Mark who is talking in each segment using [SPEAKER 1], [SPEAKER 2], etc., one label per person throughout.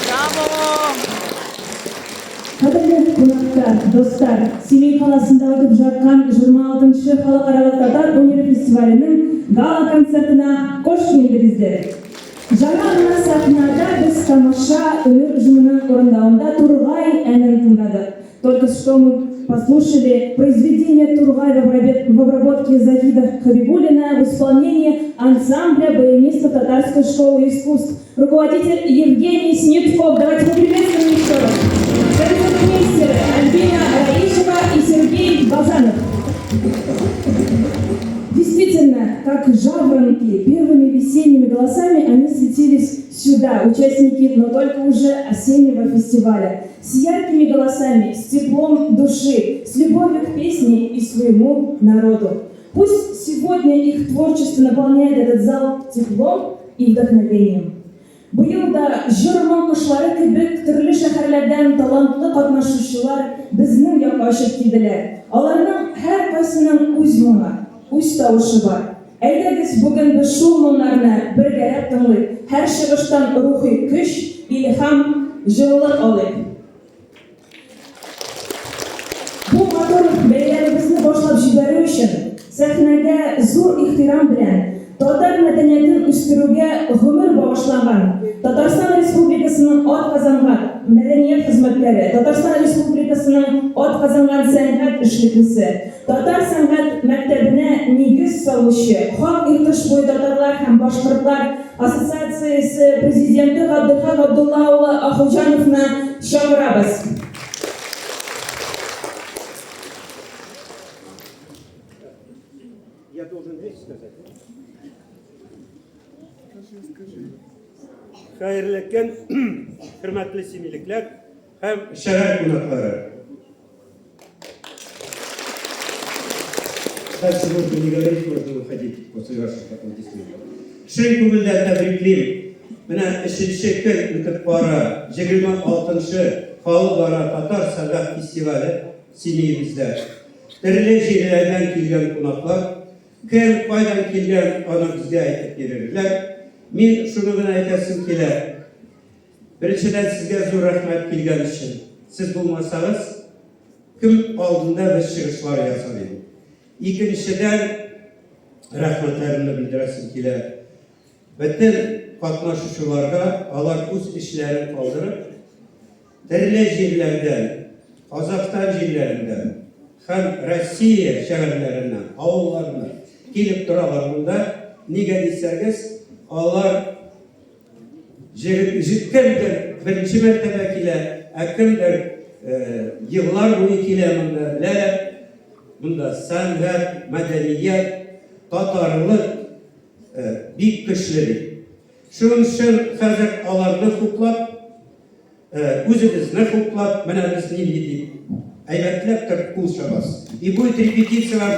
[SPEAKER 1] Браво!
[SPEAKER 2] Қадірлі қонақтар, достар, Семей қаласында өтіп жатқан 26-шы халықаралық татар өнері фестивалінің гала концертына қош келдіңіздер. Жаңа ғана сахнада біз тамаша өнер ұжымының орындауында Турғай әнін тыңдадық. Только что мы послушали произведение Тургай в обработке Захида Хабибуллина в исполнении ансамбля баянистов Татарской школы искусств. Руководитель Евгений Снитков. Давайте поприветствуем еще раз. Концертмейстеры Альбина Раишева и Сергей Базанов. Действительно, как жаворонки, первыми весенними голосами они светились сюда, участники, но только уже осеннего фестиваля. С яркими голосами, с теплом души, с любовью к песне и своему народу. Пусть сегодня их творчество наполняет этот зал теплом и вдохновением. Быел да җыр-моң кошлары кебек төрле шәһәрләрдән талантлы катнашучылар безнең якка очып килделәр. Аларның һәркайсының үз моңы, үз тавышы бар. Әйдәгез, бүген без шул моңнарны бергәләп тыңлыйк, һәр чыгыштан рухи көч, илһам, җылылык алыйк. Бу матур бәйрәмебезне башлап җибәрү өчен сәхнәгә зур ихтирам белән татар мәдәниятен үстерүгә гомер багышлаган Татарстан Республикасының атказанган мәдәният хезмәткәре, Татарстан Республикасының атказанган сәнгать эшлеклесе, татар сәнгать мәктәбенә нигез салучы, Хак Иртыш буе татарлар һәм башкортлар ассоциациясе президенты Габделхак Габдулла улы Ахунҗановны чакырабыз.
[SPEAKER 3] Я должен речь сказать. Хәерле көн, хөрмәтле семейлекләр һәм шәһәр кунаклары. Дальше можно не говорить, можно уходить после ваших аплодисментов. Чын күңелдән тәбриклим. Менә өченче көн үтеп бара, 26-нчы халыкара татар сәнгать фестивале Семеебездә. Төрле җирләрдән килгән кунаклар, кем кайдан килгән, аны безгә әйтеп бирерләр. Мин шуны гына әйтәсем килә. Беренчедән, сезгә зур рәхмәт килгән өчен. Сез булмасагыз, кем алдында без чыгышлар ясар идек. Икенчедән, рәхмәтләремне белдерәсем килә. Бөтен катнашучыларга, алар үз эшләрен калдырып, төрле җирләрдән, Казахстан җирләреннән һәм Россия шәһәрләреннән, авылларыннан килеп торалар монда. Нигә дисәгез, алар кемдер беренче мәртәбә килә, ә кемдер еллар буе килә монда, беләләр. Монда сәнгать, мәдәният, татарлык бик көчле бит. Шуның өчен хәзер аларны хуплап, үзебезне хуплап, менә без нинди дип, әйбәтләп торып кул чабабыз. И будет репетиция вам,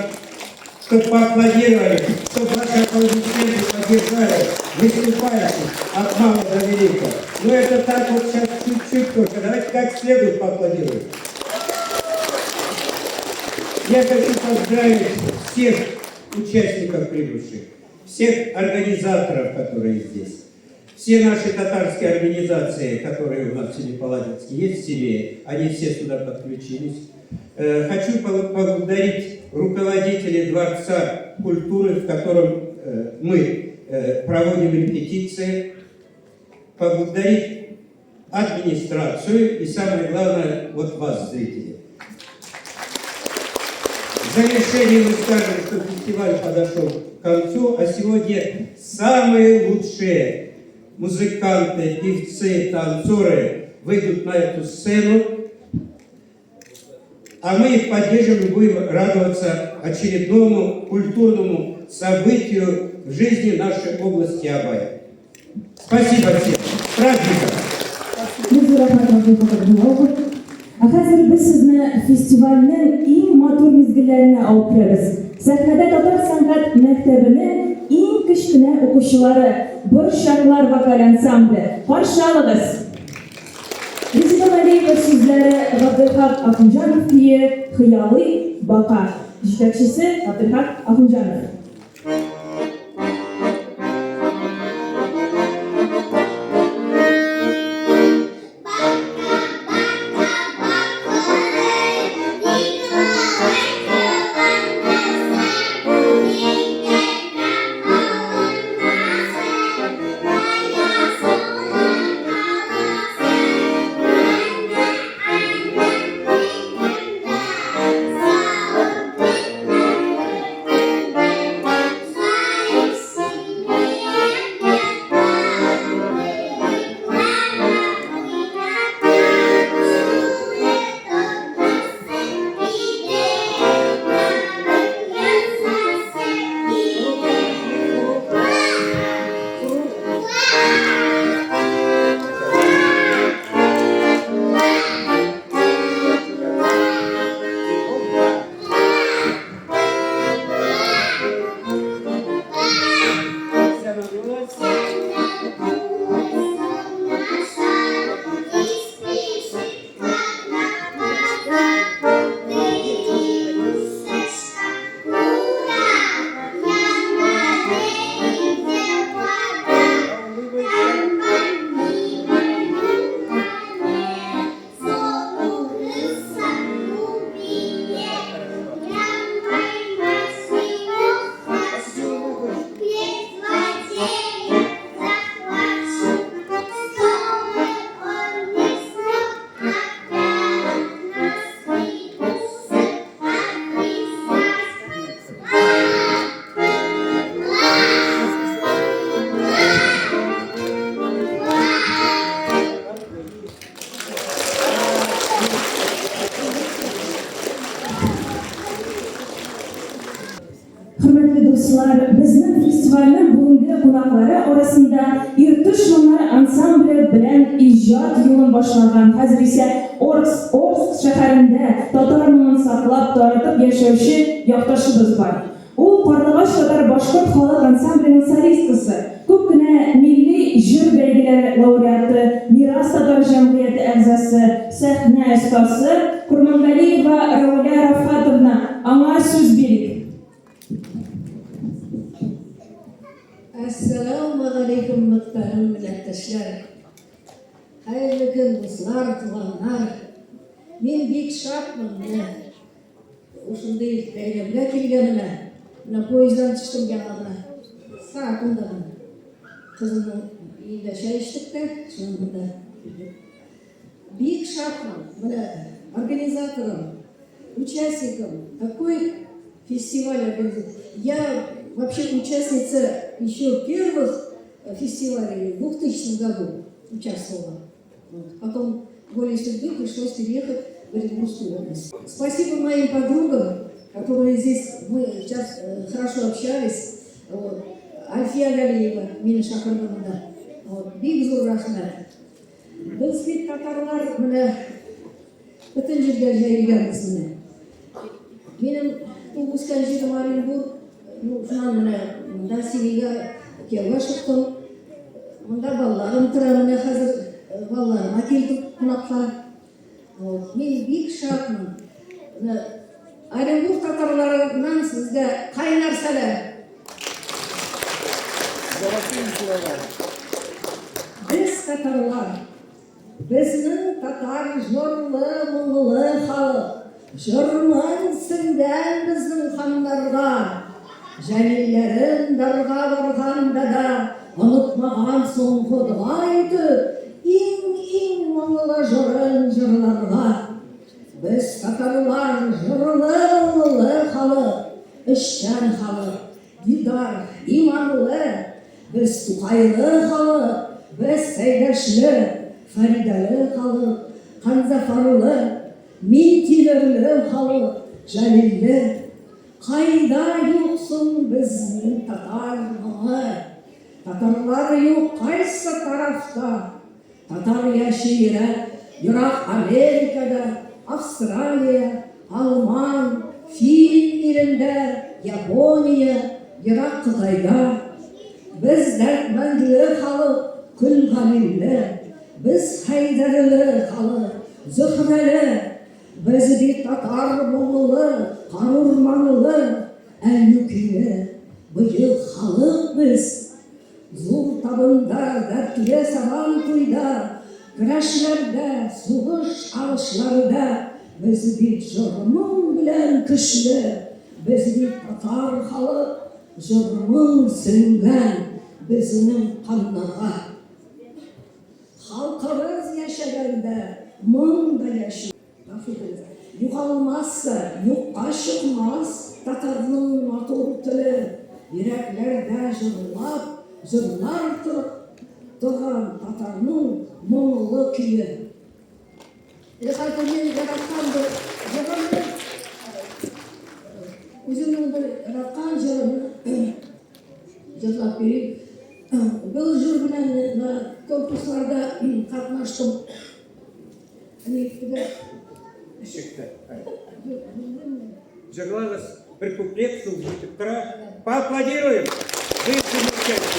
[SPEAKER 3] чтоб поаплодировали, чтоб ваши аплодисменты поддержали выступающих от мала до велика. Ну это так вот сейчас чуть-чуть только, давайте как следует поаплодируем. Я хочу поздравить всех участников прибывших, всех организаторов, которые здесь, все наши татарские организации, которые у нас в Семипалатинске есть в Семее, они все сюда подключились. Хочу поблагодарить руководителей Дворца культуры, в котором мы проводим репетиции, поблагодарить администрацию и, самое главное, вот вас, зрители. В завершение мы скажем, что фестиваль подошел к концу, а сегодня самые лучшие музыканты, певцы, танцоры выйдут на эту сцену, а мы их поддержим и будем радоваться очередному культурному событию в жизни нашей области Абая. Спасибо всем. С праздником!
[SPEAKER 2] Бик зур рәхмәт, Габделхак Абдулла. Ә хәзер без сезне фестивальнең иң матур мизгелләренә алып керәбез. Сәхнәдә татар сәнгать мәктәбенең иң кечкенә укучылары, Борчаклар вокаль ансамбле. Каршы алыгыз! Резеда Галиева сүзләре, Габделхак Ахунҗанов көе, Хыялый бака. Җитәкчесе Габделхак Ахунҗанов. Безнең фестивальнең бүгенге кунаклары арасында Иртыш моңнары ансамбле белән иҗат юлын башлаган, хәзер исә Орск, Орск шәһәрендә татар моңын саклап, таратып яшәүче якташыбыз бар. Ул, Карлыгач татар-башкорт халык ансамбленең солисткасы, күп кенә милли җыр бәйгеләре лауреаты, Мирас татар җәмгыяте әгъзасы, сәхнә остасы Курмангалиева Раулә Рафкатовна. Аңа сүз бирик.
[SPEAKER 4] Әссәләүмәгаләйкүм, мөхтәрәм милләттәшләр! Хәерле көн, дуслар, туганнар! Мин бик шатмын, менә шушындый бәйрәмгә килгәнемә. Менә поезддан төштем яңа гына. Сәгать унда гына. Кызымның өендә чәй эчтек тә, шуннан монда килдек. Бик шатмын, менә организаторым, участникам такой фестиваль организовал. Я вообще участница еще первых фестивалей в 2000 году участвовала. Вот. Потом волей судьбы пришлось переехать в Оренбургскую область. Спасибо моим подругам, которые здесь, мы сейчас хорошо общались. Вот. Альфия Галиева, мине чакырды монда. Вот. Бик зур рәхмәт. Без бит татарлар менә бөтен җиргә җәелгәнбез менә. Минем туып үскән җирем Оренбург, ну, шуннан менә монда Семейгә кияүгә чыктым. Монда балаларым тора, менә хәзер балаларыма килдек кунакка. Вот. Мин бик шатмын. Менә Оренбург татарларыннан сезгә кайнар сәлам. Без татарлар, безнең татар җырлы, моңлы халык. Җыр-моң сеңгән безнең каннарга. Җәлилләрен дарга барганда да онытмаган соңгы дога итеп, иң-иң моңлы җырын җырларга. Без татарлар җырлы, моңлы халык, эшчән халык, дидар, иманлы. Без Тукайлы халык, без Сәйдәшле, Фәридәле халык, Канзафарлы, Минтимерле халык, Җәлилле. Кайда юк соң безнең татар моңы? Татарлар юк кайсы тарафта? Татар яши ерак, ерак Америкада, Австралия, Алман, Фин илендә, Япония, ерак Кытайда. Без дәрдмәндле халык, Көлгалилле, без Хәйдәрле халык, Зөһрәле. Без бит татар моңлы, карурманлы, Әллүкиле, бөек халык без. Зур табында, дәртле сабан туйда, көрәшләрдә, сугыш алышларда без бит җыр-моң белән көчле, без бит татар халык, җыр-моң сеңгән безнең каннарга. Халкыбыз яшәгәндә моң да яши. Гафу итегез. Югалмас та, юкка чыкмас татарның матур теле, йөрәкләрдә җырлап, җырлар торган татарның моңлы көе. Хәтта мин яраткан бер җырымны, үземнең бер яраткан җырымны җырлап бирим. Был җыр белән конкурсларда катнаштым.
[SPEAKER 3] Ничек тә. Җырлагыз бер куплет шул җитеп тора. Поаплодируем! Вы замечательные.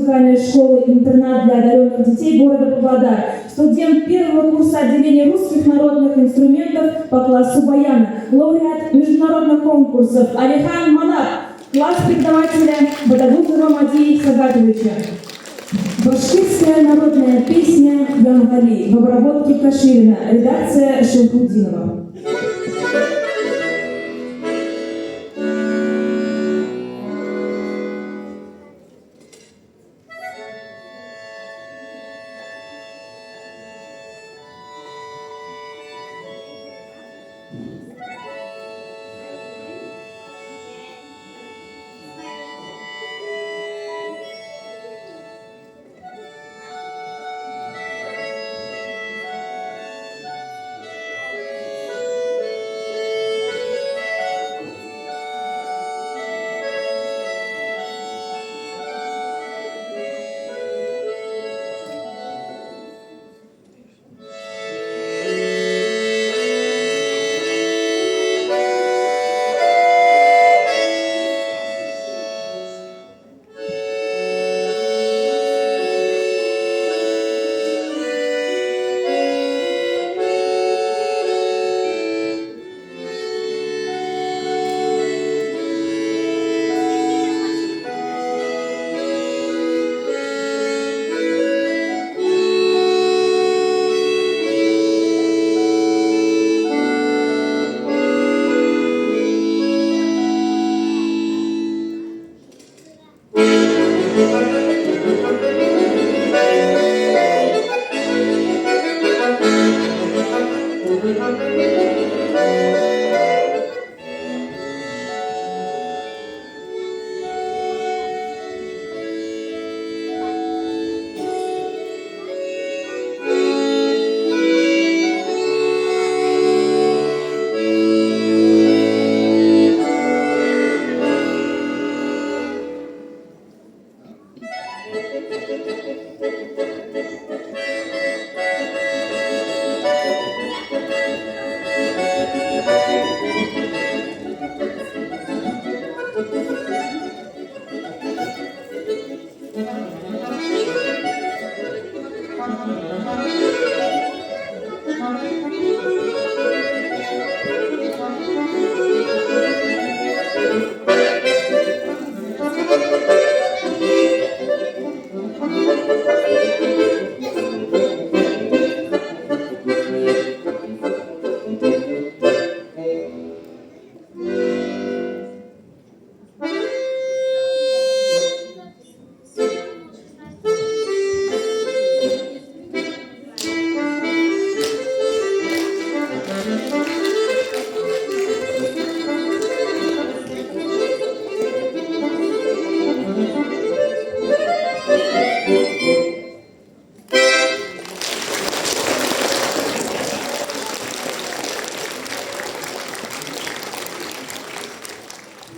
[SPEAKER 2] музыкальной школы-интернат для одаренных детей города Павлодар, студент первого курса отделения русских народных инструментов по классу баяна, лауреат международных конкурсов Алихан Манап, класс преподавателя Бадагузова Мадии Сагатовича. Башкирская народная песня «Янгали» в обработке Каширина, редакция Шайхутдинова.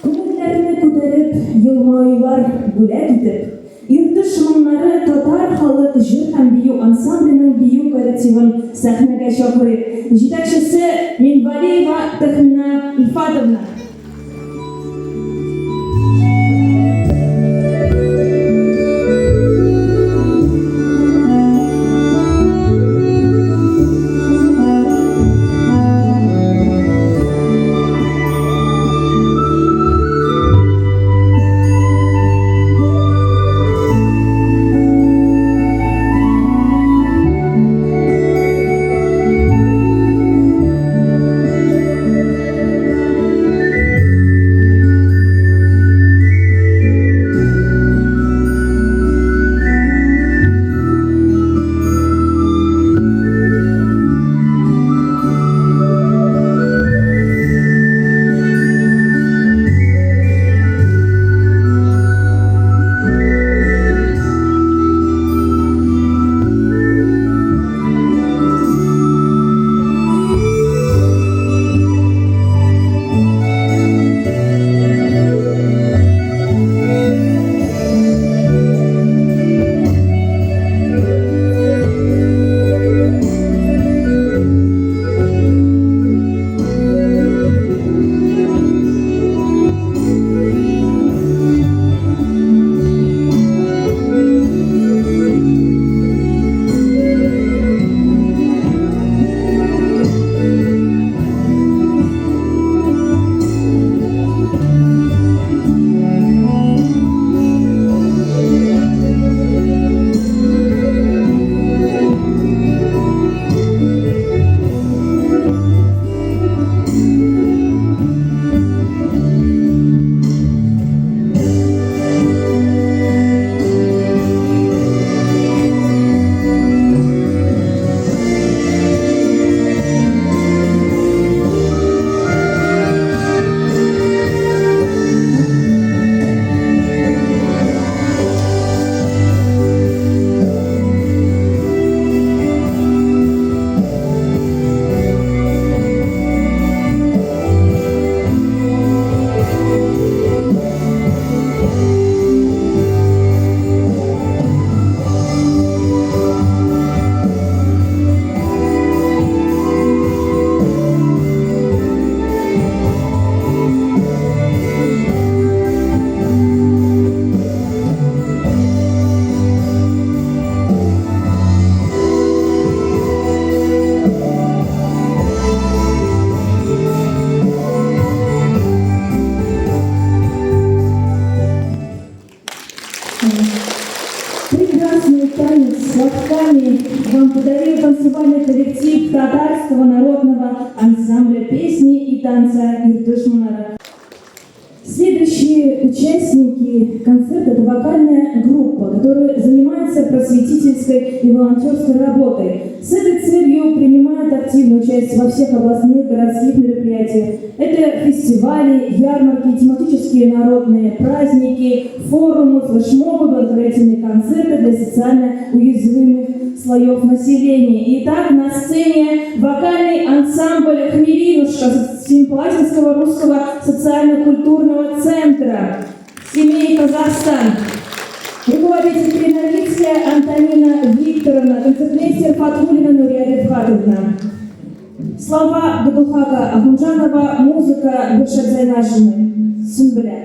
[SPEAKER 2] Күңелләрне күтәреп, елмаюлар бүләк итеп, Иртыш моңнары татар халык җыр һәм бию ансамбленең бию коллективын сәхнәгә чакырыйк. Җитәкчесе Минвалиева Тәхминә Илфатовна. Прекрасный танец с флажками вам подарил танцевальный коллектив татарского народного ансамбля песни и танца «Иртыш моңнары». Следующие участники концерта – это вокальная группа, которая занимается просветительской и волонтерской работой. С этой целью принимает активное участие во всех областных, городских мероприятиях. Это фестивали, ярмарки, тематические народные праздники, форумы, флешмобы, благотворительные концерты для социально уязвимых слоев населения. Итак, на сцене вокальный ансамбль «Хмелинушка» Семипалатинского русского социально-культурного центра «Семей Казахстан». Руководитель Креновицкая Антонина Викторовна, концертмейстер Фатулина Нурия Рифхатовна. Слова Габдулхака Ахунжанова, музыка Гульшат Зайнашиной. Сөмбелә.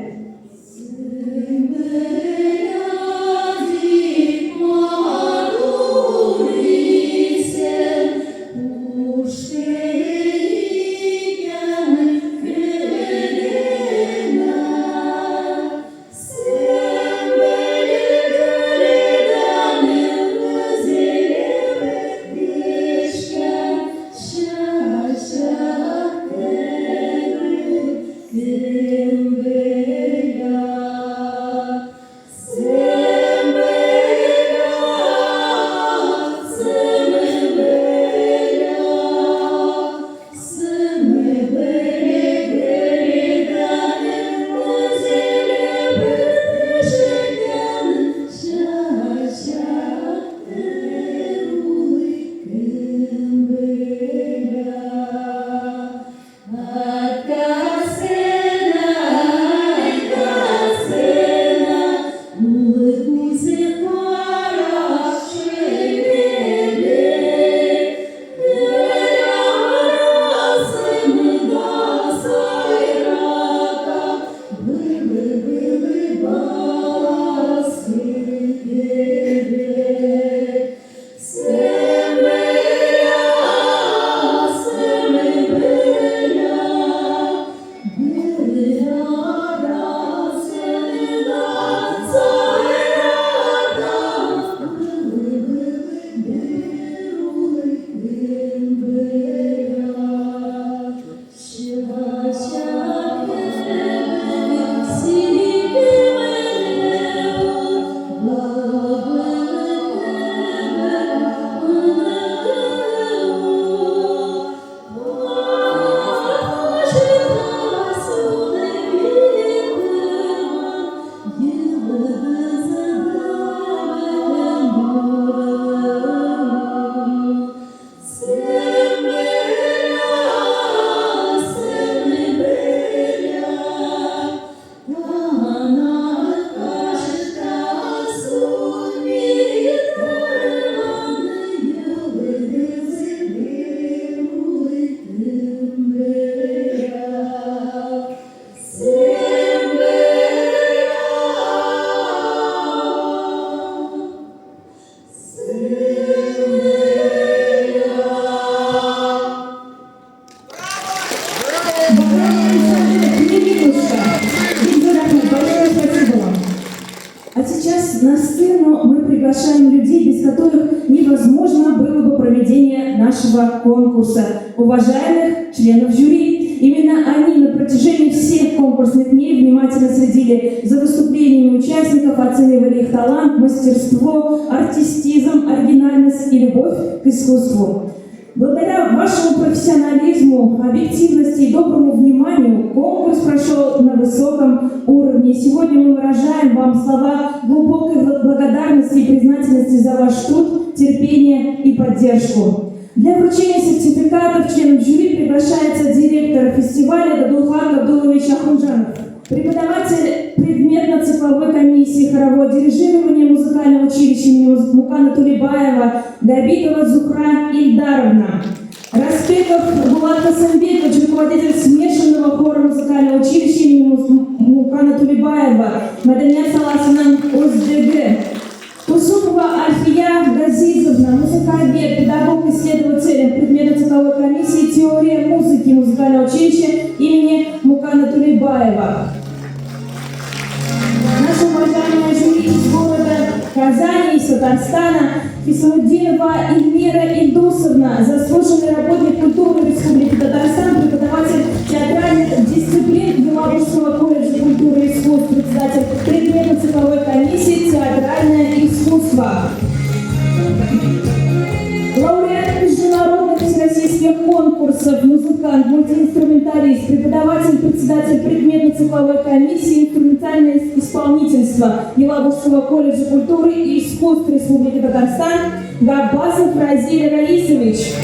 [SPEAKER 2] Вокальный ансамбль «Хмелинушка». Бик рәхмәт, большое спасибо вам. А сейчас на сцену мы приглашаем людей, без которых невозможно было бы проведение нашего конкурса. Уважаемых членов жюри. Именно они на протяжении всех конкурсных дней внимательно следили за выступлениями участников, оценивали их талант, мастерство, артистизм, оригинальность и любовь к искусству. Благодаря вашему профессионализму, объективности и доброму вниманию конкурс прошел на высоком уровне. Сегодня мы выражаем вам слова глубокой благодарности и признательности за ваш труд, терпение и поддержку. Для вручения сертификатов членам жюри приглашается директор фестиваля Габдулхак Абдулович Ахунжанов, преподаватель предметно-цикловой комиссии хорового дирижирования музыкального училища имени Мукана Тулебаева Габитова Зухра Ильдаровна, Распеков Булат Хасанбекович, руководитель смешанного хора музыкального училища имени Мукана Тулебаева, Мәдәният саласының үздеге, Тусупова Альфия Газизовна, музыковед, педагог-исследователь предметно-цикловой комиссии теория музыки музыкального училища имени Мукана Тулебаева. Наше уважаемое жюри из города Казани, из Татарстана, Хисамутдинова Эльмира Ильдусовна, заслуженный работник культуры Республики Татарстан, преподаватель театральных дисциплин Елабужского колледжа культуры и искусств, председатель предметно-цифровой комиссии «Театральное искусство». Лауреат международных всероссийских конкурсов, музыкант, мультиинструменталист, преподаватель, председатель предметно-цикловой комиссии инструментальное исполнительство Елабужского колледжа культуры и искусств Республики Татарстан Габбасов Разиль Раисович.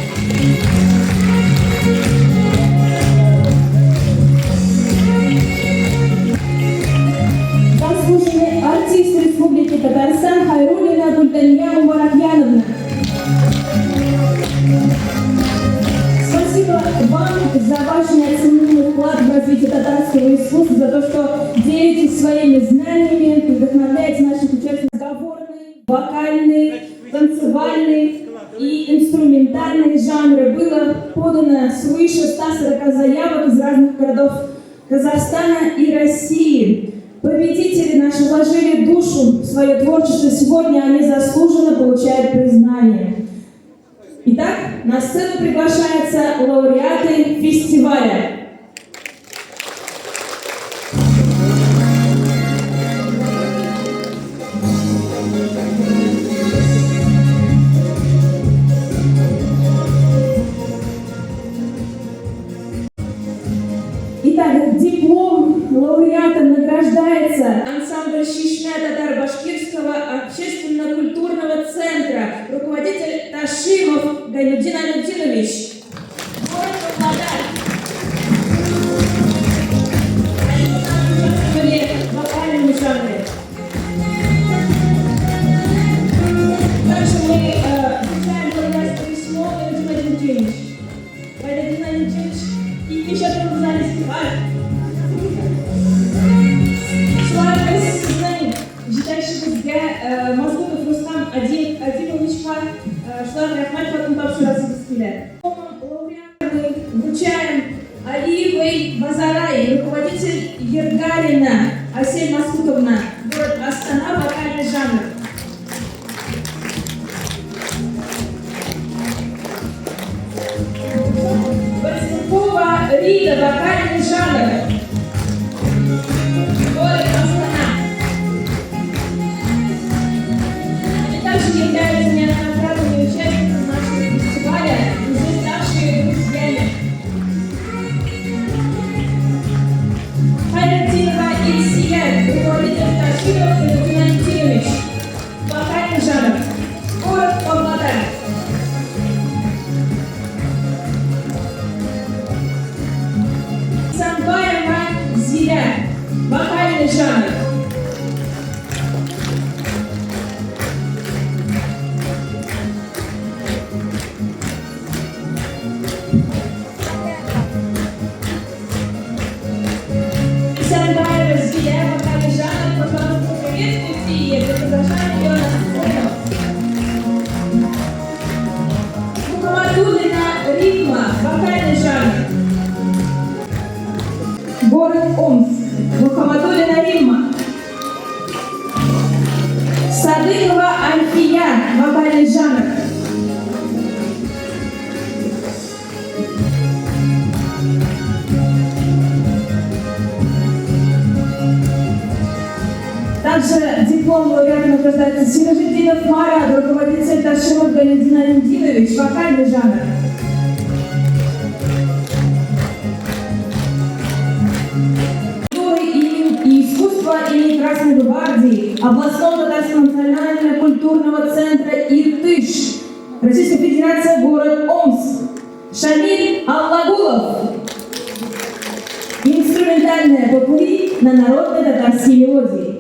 [SPEAKER 2] Заслуженный артист Республики Татарстан Хайруллина Гульдания Мубаракьяновна. Спасибо вам за ваш неоценимый вклад в развитие татарского искусства, за то, что делитесь своими знаниями, вдохновляете наших участников разговорный, вокальный, танцевальный и инструментальные жанры. Было подано свыше 140 заявок из разных городов Казахстана и России. Победители наши вложили душу в свое творчество. Сегодня они заслуженно получают признание. Итак, на сцену приглашаются лауреаты фестиваля. Итак, диплом лауреата награждается ансамбль «Чишмя» татаро-башкирского общественно-культурного центра, руководитель Ташимов Гайнутдин Айнутдинович. Город Павлодар. Они у нас участвовали в вокальном жанре. Также мы вручаем благодарственное письмо Гайнутдину Айнутдинович. Гайнутдин Айнутдинович, икенче в зале бар. Шулай безнең җитәкчебезгә Мазлумов Рустам Адиловичка шулай рәхмәт хатын тапшырасыбыз килә. Лауреаты вручаем Алиевой Базарай, руководитель Ергалина Асель Маскутовна, город Астана, вокальный жанр. Барсукова Рита, вокальный жанр. Город Астана. Они также являются неоднократными участниками нашего фестиваля, уже ставшие друзьями. Хайратинова Ильсия, руководитель Таширов Валентин Антинович, вокальный жанр. Город Павлодар. Самбаева Зиля, вокальный жанр. Самбаева Зиля, вокальный жанр. Пожалуйста, приветствуйте ее, приглашаем ее на сцену. Мухаммадуллина Римма, вокальный жанр. Город Омск. Мухаммадуллина Римма. Садыкова Альфия, вокальный жанр. Также диплом лауреата награждается Сиражетдинов Марат, руководитель Ташимов Галидин Алимдинович, вокальный жанр. Культуры и искусства имени Красной Гвардии, областного татарского национально-культурного центра «Иртыш», Российская Федерация, город Омск. Шамиль Аллагулов. Инструментальная попурри на народные татарские мелодии.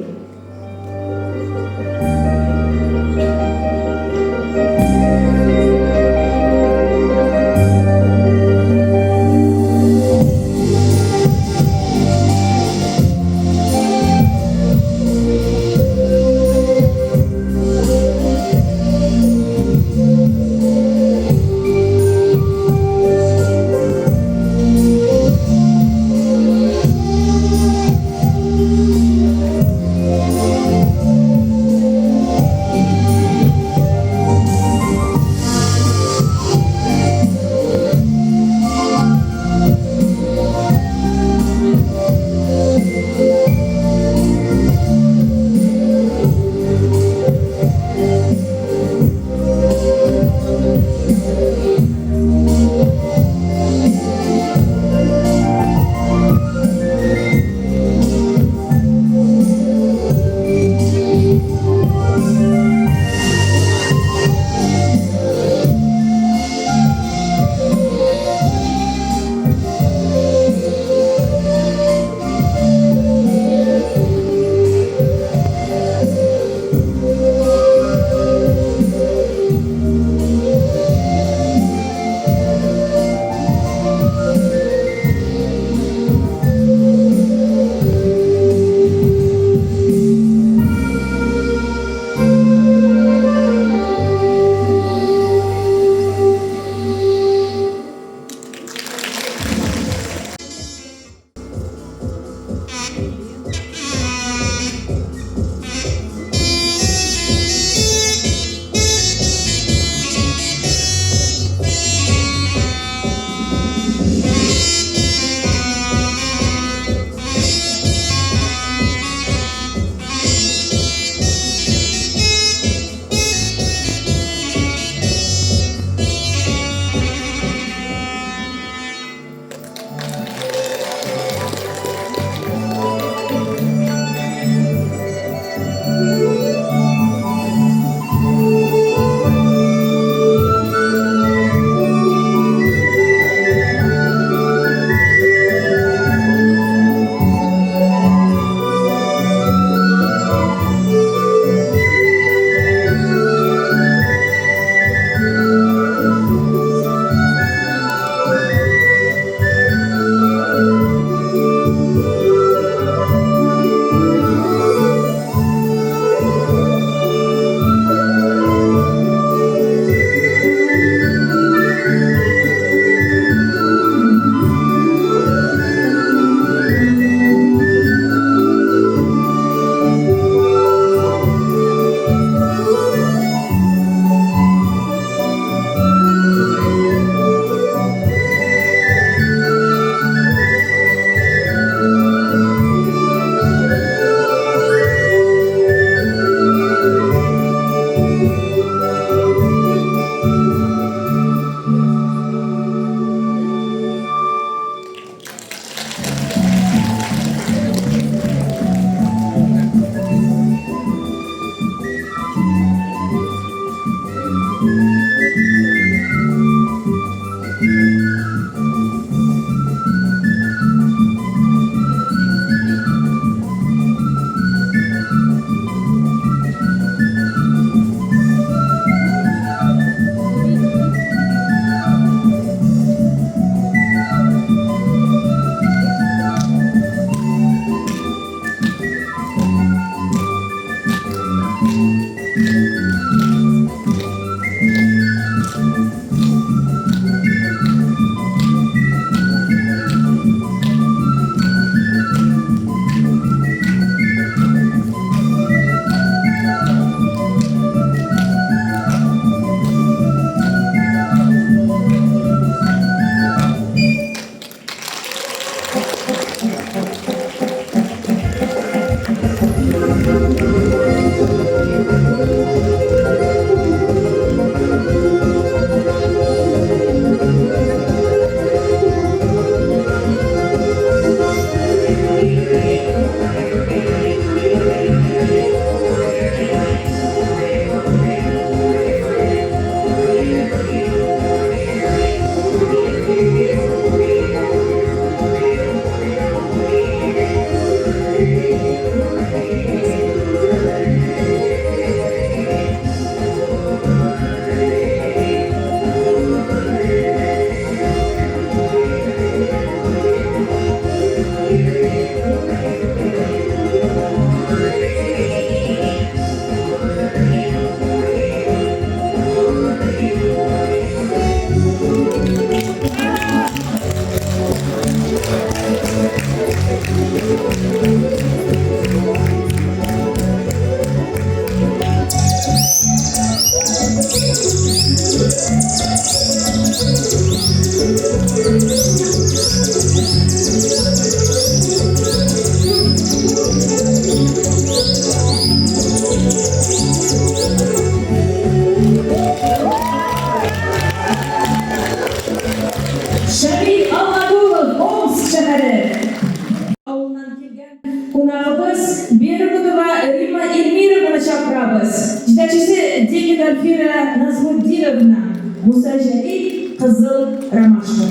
[SPEAKER 2] Альфира Назмутдиновна. Муса Җәлил, Кызыл ромашка.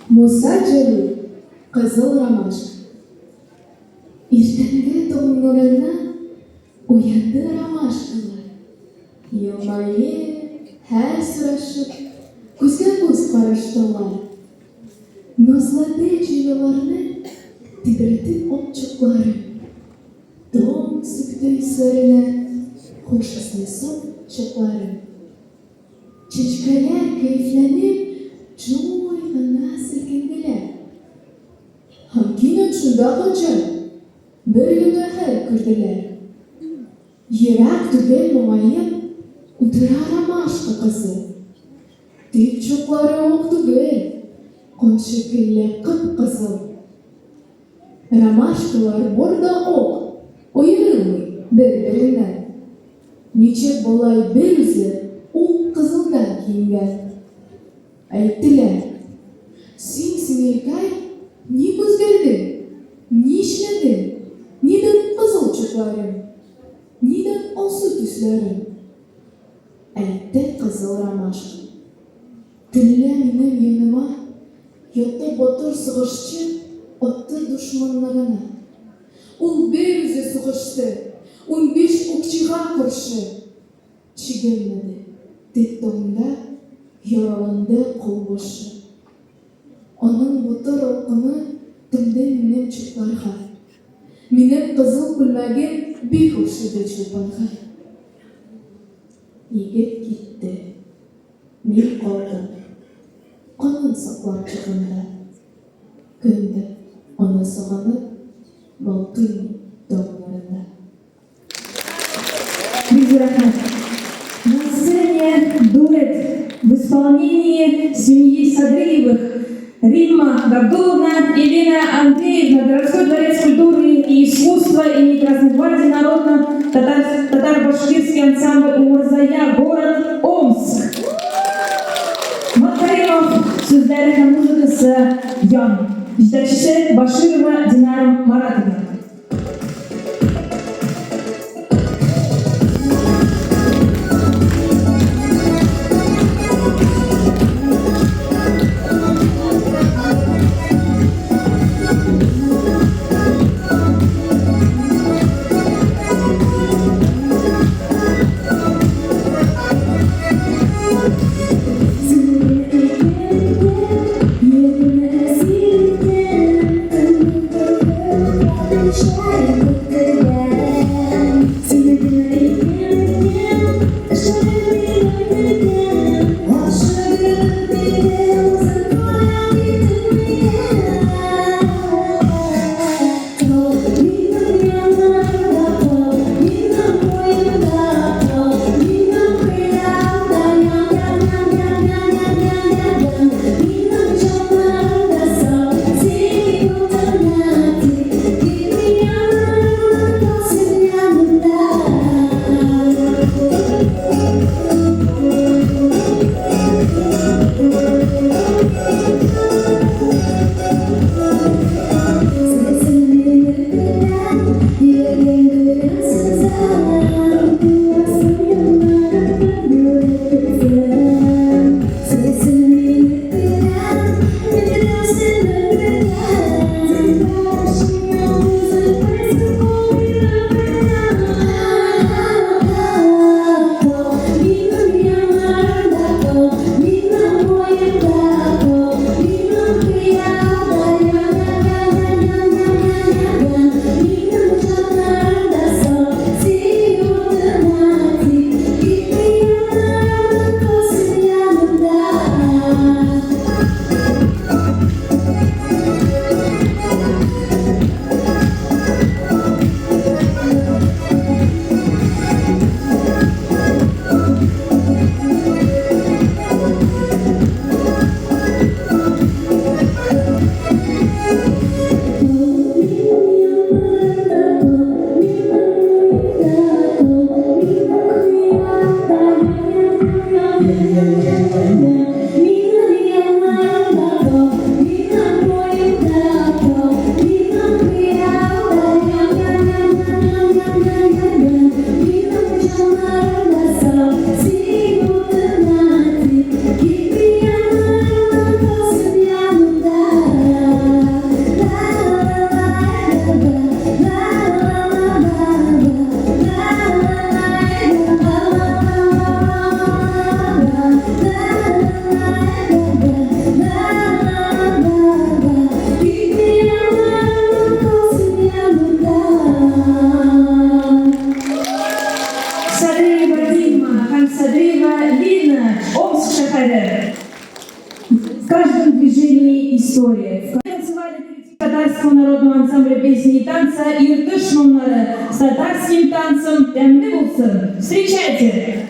[SPEAKER 5] Муса Җәлил, Кызыл ромашка. Иртәнге таң нурыннан Уянды ромашкалар. Елмаеп, хәл сорашып, Күзгә-күз караштылар. Назлады җил аларны, Тибрәтеп ак чукларын. Таң сипте өсләренә Хуш исле саф чыкларын. Чәчкәләр кәефләнеп, Җай гына селкенделәр. Һәм кинәт шунда гаҗәп Бер генә хәл күрделәр. Ерак түгел моңаеп Утыра ромашка кызы. Тик чуклары ук түгел, Кан шикелле кып-кызыл. Ромашкалар бар да ак, Аерылмый бер-береннән. Ничек болай бер үзе Ул кызылдан киенгән? Әйттеләр, Син, сеңелкәй, ник үзгәрдең? Нишләдең? Нидән кызыл чукларың? Нидән алсу төсләрең? Әйтте кызыл ромашка. Төнлә минем яныма Ятты батыр сугышчы Атты дошманнарына. Ул бер үзе сугышты 15 укчыга каршы. Чигенмәде, тик таңда Яраланды кулбашы. Аның батыр алкымы Төнде минем чукларга. Минем кызыл күлмәгем Бик охшады Чулпанга. Егет китте. Мин калдым. Канын саклап чыгымда. Көн дә аны сагынып Балкыйм таңнарында.
[SPEAKER 2] Бик зур рәхмәт. На сцене дуэт в исполнении семьи Садриевых Римма Габдулловна, Елена Андреевна, Городской дворец культуры и искусства имени Красной Гвардии Народно-татаро-башкирский ансамбль Умырзая, город Омск. Макаримов сүзләре һәм музыкасы Ян. Җитәкчесе Баширова Динара Маратовна. шәһәре. В каждом движении история. Танцевали коллектив татарского народного ансамбля песни и танца «Иртыш моңнары» с татарским танцем «Тәмле булсын». Встречайте!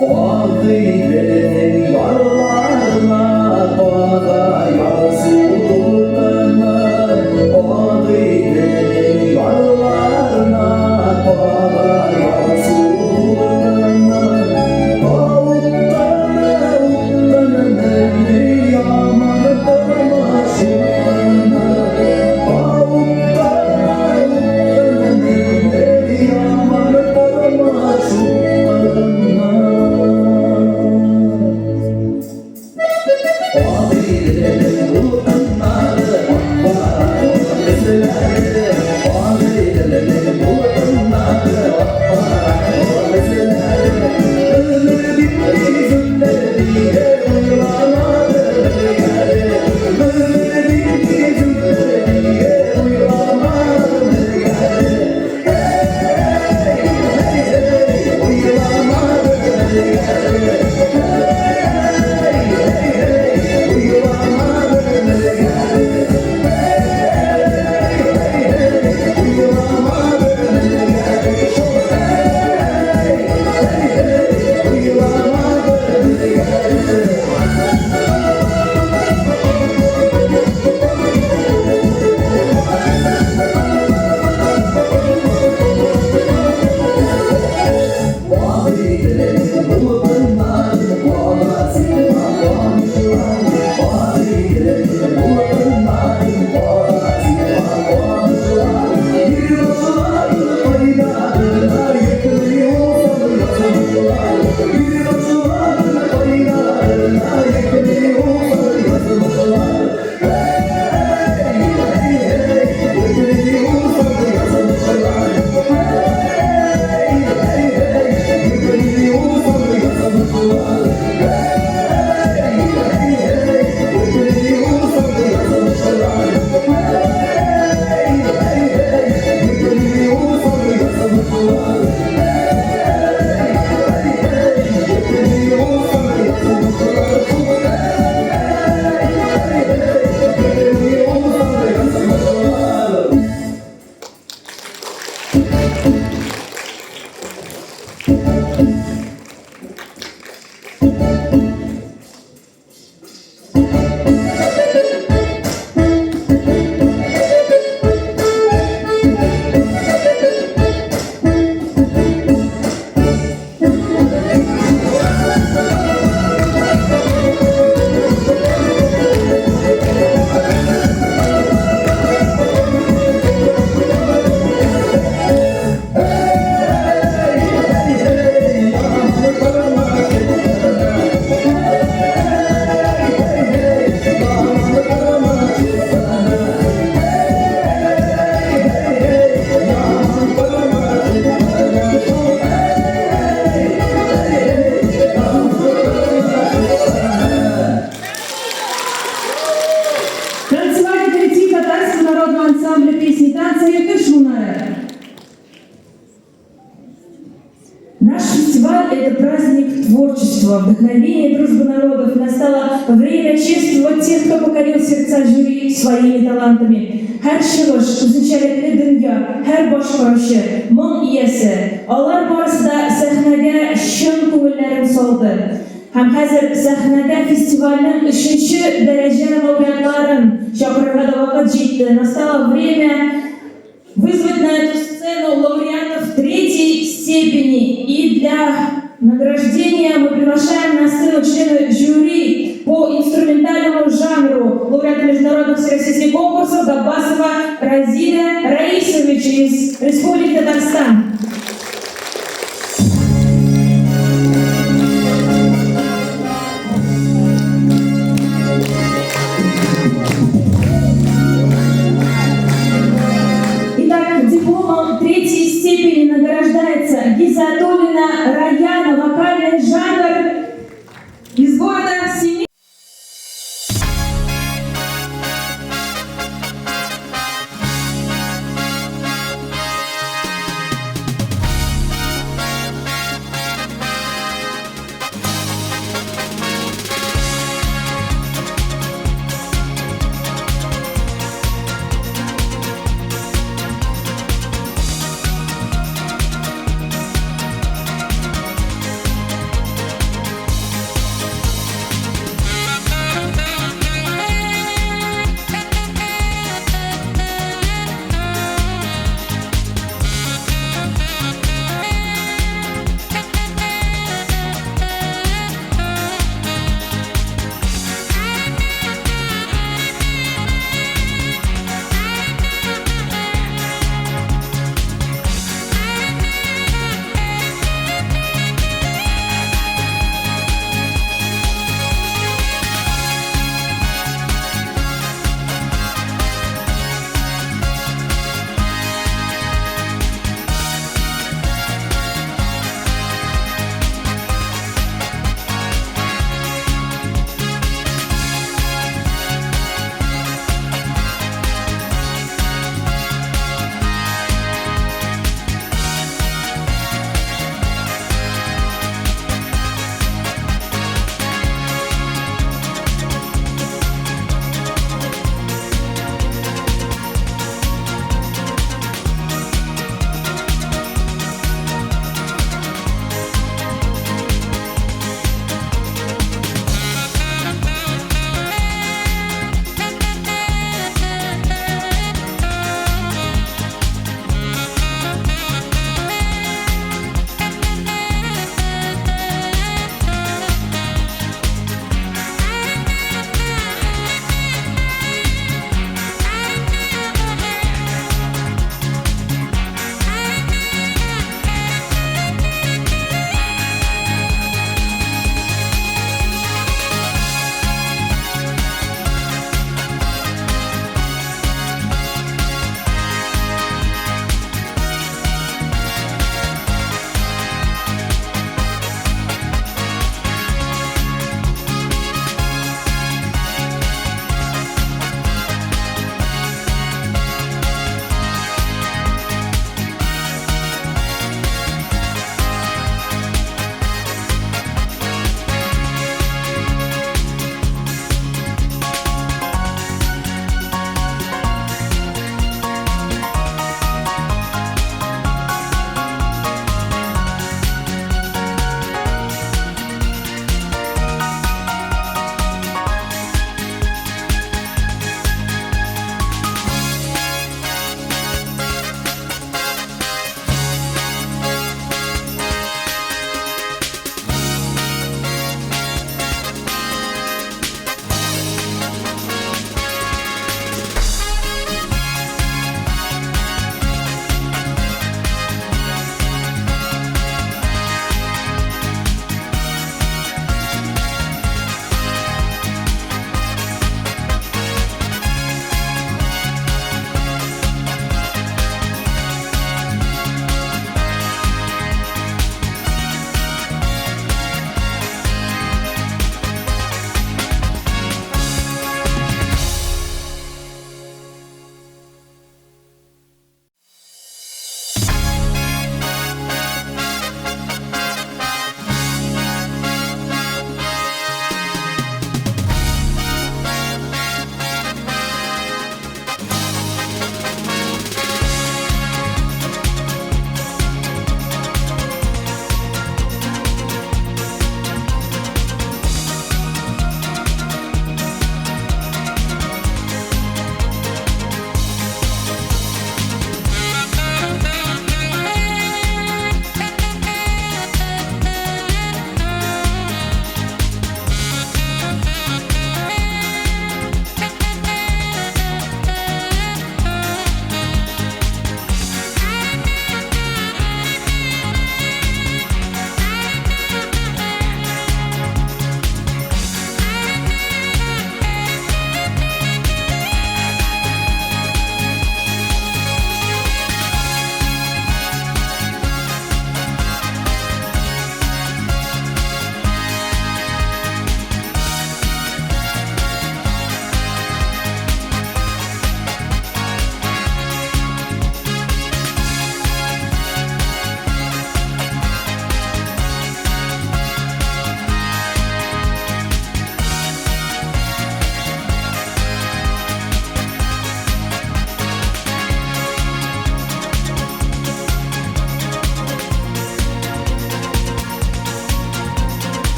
[SPEAKER 6] Агыйделнең ярларына кага ярсу дулкыны, Агыйделнең ярларына кага ярсу дулкыны. Уттаны, уттаны менде яман тормыш упкыны. Уттаны, уттаны менде яман тормыш упкыны. Агыйделнең дулкыннары ак-кара эзләре, Агыйделнең дулкыннары ак-кара эзләре. Өмер бит тиз үтәр диеп уйламадым элгәре. Өмер бит тиз үтәр диеп уйламадым элгәре. Эй, эй, эй, уйламадым элгәре. Эй, эй, эй, уйламадым элгәре. Эй, эй, эй, уйламадым элгәре. Эй, эй, эй, уйламадым элгәре. Агыйделнең дулкыннары кага сиңа камышлар, Агыйделнең дулкыннары кага сиңа камышлар. Бер башларын кайдадырлар, йөкли усал язмышлар. Бер башларын кайдадырлар, йөкли усал язмышлар. Эй, эй, эй, йөкли усал язмышлар. Эй, эй, эй, йөкли усал язмышлар. Эй, эй, эй, йөкли усал язмышлар. Эй, эй, эй, йөкли усал язмышлар. Эй, эй, эй, йөкли усал язмышлар. Эй, эй, эй, йөкли усал язмышлар.
[SPEAKER 2] Танцевали коллектив татарского народного ансамбля песни и танца «Иртыш моңнары». Наш фестиваль – это праздник творчества, вдохновения, дружбы народов. Настало время чествовать тех, кто покорил сердца жюри своими талантами. Һәр чыгыш, үзенчәлекле дөнья, һәр башкаручы, моң иясе. Алар барысы да сәхнәгә чын күңелләрен салды. Һәм хәзер сәхнәгә фестивальнең өченче дәрәҗә лауреатларын чакырырга да вакыт җитте. Настало время вызвать на эту сцену лауреатов третьей степени. И для награждения мы приглашаем на сцену члена жюри по инструментальному жанру, лауреата международных всероссийских конкурсов Габбасова Разиля Раисовича из Республики Татарстан. Итак, дипломом третьей степени награждается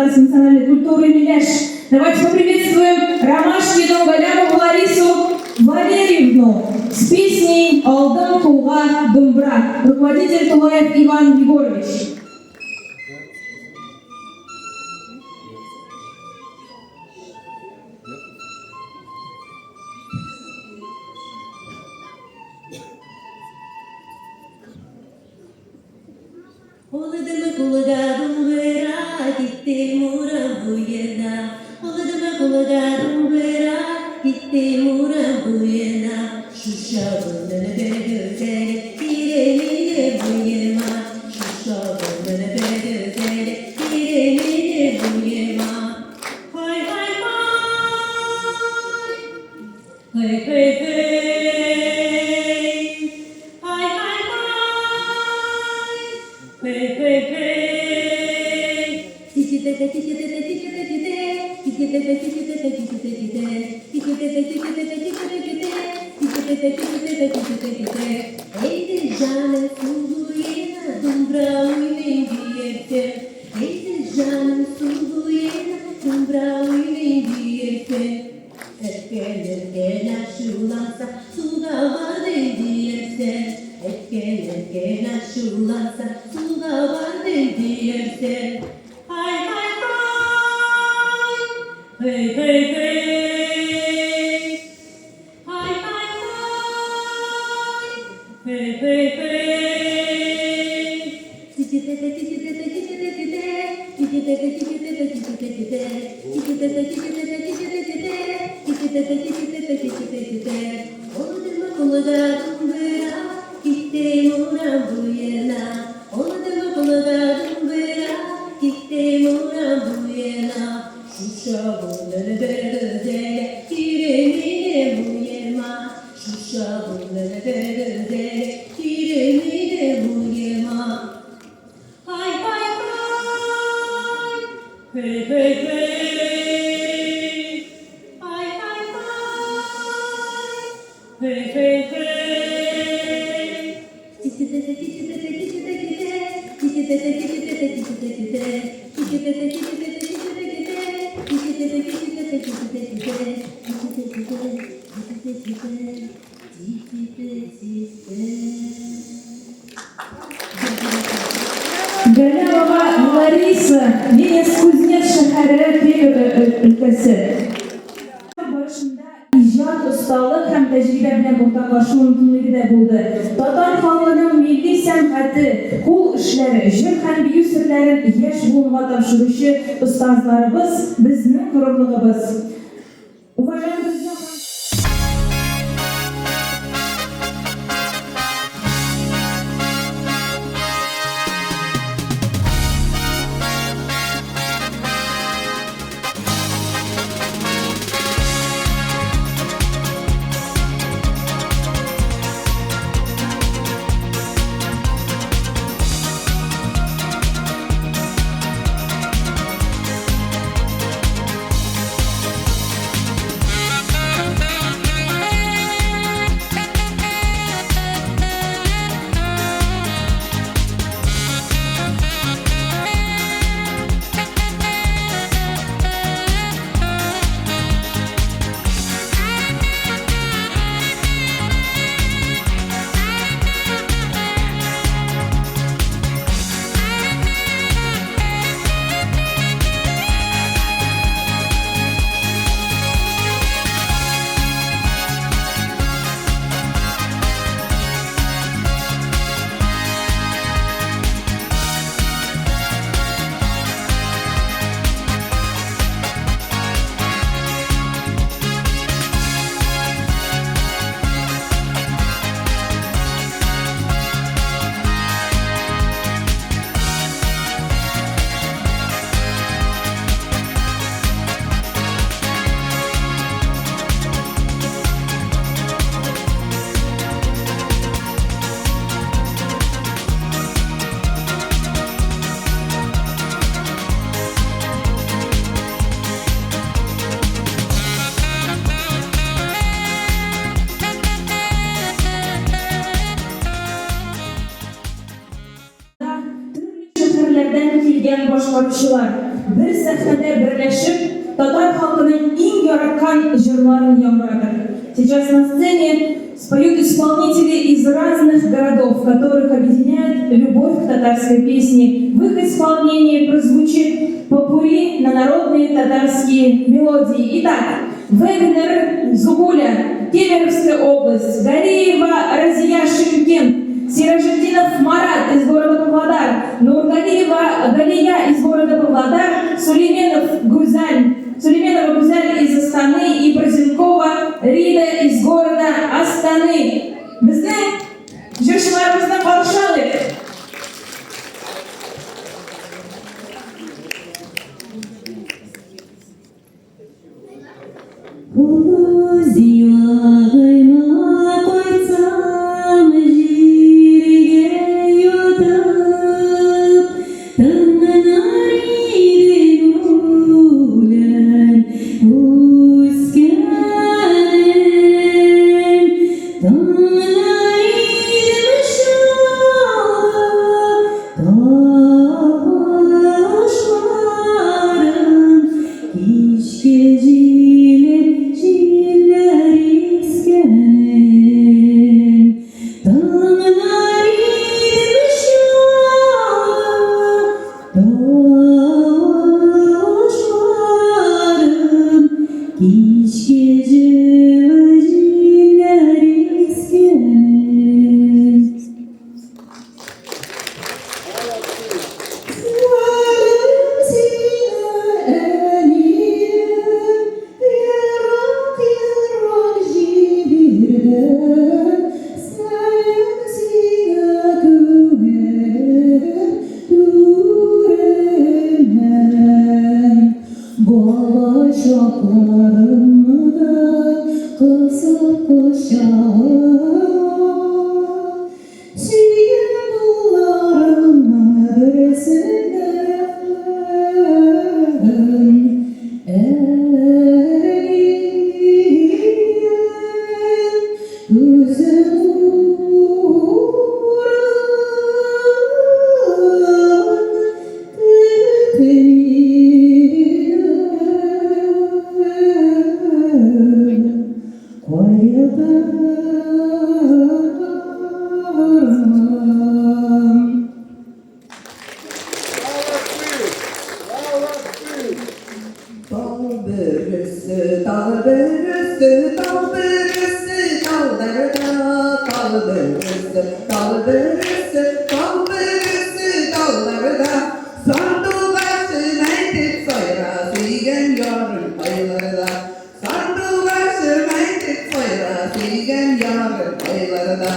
[SPEAKER 2] государственной национальной культуры Миляш. Давайте поприветствуем Ромашкину Галямову Ларису Валерьевну с песней «Алдым кулга думбра». Руководитель Тулаев Иван Егорович.
[SPEAKER 7] Олдым кулга думбыра, киттем урам буена. Олдым кулга думбыра, киттем урам буена. Шуша бер güzel, giremine buyema. Şuşa burnunu bir güzel, giremine buyema. Hay hay hay. Hey hey hey. Hay hay hay. Hey hey hey. Tiki teke tiki teke tiki teke te. Tiki teke tiki teke tiki teke te. Tiki teke tiki teke tiki teke te. Tiki teke tiki teke tiki teke te. Eydi canım suluyena dumbra oynayıp. Eydi canım suluyena dumbra oynayıp. Etken aşulansa suda var diyerse. Etken etken aşulansa suda var diyerse. Hay hay hay. Hey hey hey. Hay hay hay. Hey hey hey. Tiki teke tiki teke tiki teke te. Tiki teke tiki teke tiki teke te. Tiki teke tiki teke tiki teke te. Tiki teke tiki teke tiki teke te. Oldu kulga dumbra, gittim uram bu yana. Oldu kulga dumbra, gittim uram bu yana. Şuşa burnunu bir güzel, giremine bu yema. Şuşa burnunu bir güzel, giremine bu yema. Hay hay hay. Hey hey hey. Hay hay hay. Hey hey hey. Tiki teke tiki teke tiki teke te. Tiki teke tiki teke tiki teke te. Tiki teke tiki teke tiki teke te. Tiki teke tiki teke tiki teke te. Tiki teke te, tiki teke te, tiki teke te.
[SPEAKER 2] Галямова Лариса, Ленинск-Кузнец шәһәре Кемерово өлкәсе. Барышында иҗат, осталык һәм тәҗрибә белән уртаклашу мөмкинлеге дә булды. Татар халкының милли сәнгате, кул эшләре, җыр һәм бию серләрен яшь буынга тапшыручы остазларыбыз безнең горурлыгыбыз. Уважаемые друзья, Төрле шәһәрләрдән килгән башкаручылар. бер сәхнәдә берләшеп, татар халкының иң яраткан җырларын яңгыратыр. Сейчас на сцене споют исполнители из разных городов, которых объединяет любовь к татарской песне. В их исполнении прозвучит попурри на народные татарские мелодии. Итак, Вегнер Зугуля, Кемеровская область, Галиева Разия Шымкент, Сиражетдинов Марат из города Павлодар, Нургалиева Галия из города Павлодар, Сулейменов Гузаль, Сулейменова Гузаль из Астаны и Борзенкова Рида из города Астаны. Безнең җырчыларыбызны каршы алыйк.
[SPEAKER 7] Үз ягыма кайтсам, җиргә ятып, тыңлар идем үлән үскәнен. Тыңлар идем шаулы тавышларын, Кичке җиле җилләр искәнен. Тыңлар идем шаулы тавышларын, Кичке җылы җилләр искәнен. Сәлам сиңа, әнием, ерак-ерак җирдән. Сәлам сиңа, күңелем түреннән. Бала чакларымда кысып кочагыма Сөйгән улларымның берсеннән Әнием, күзем нурын көт минем. Кайтырмын.
[SPEAKER 6] Тал бөресе, тал бөресе, тал бөресе, талларда, тал бөресе, тал бөресе, тал бөресе, талларда. Сандугачым әйтеп сайра, сөйгән ярым кайларда. Сандугачым әйтеп сайра, сөйгән ярым кайларда.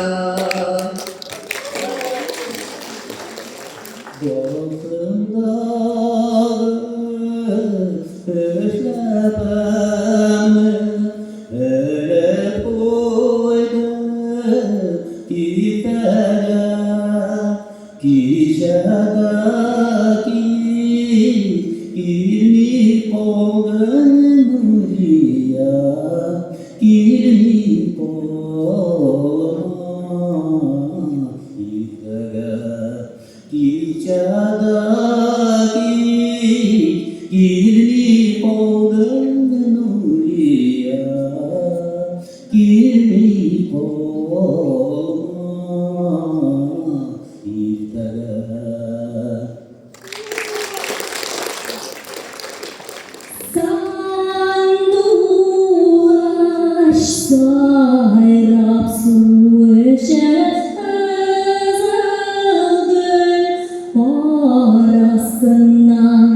[SPEAKER 8] Башымдагы эшләпәмне элеп куйдым киртәгә. Кичә дә кич килми калды Нурия, килми калма иртәгә. Кичә дә кич килми калды Нурия, килми калма иртәгә.
[SPEAKER 7] Сандугач сайрап су эчә Кызыл гөл арасыннан.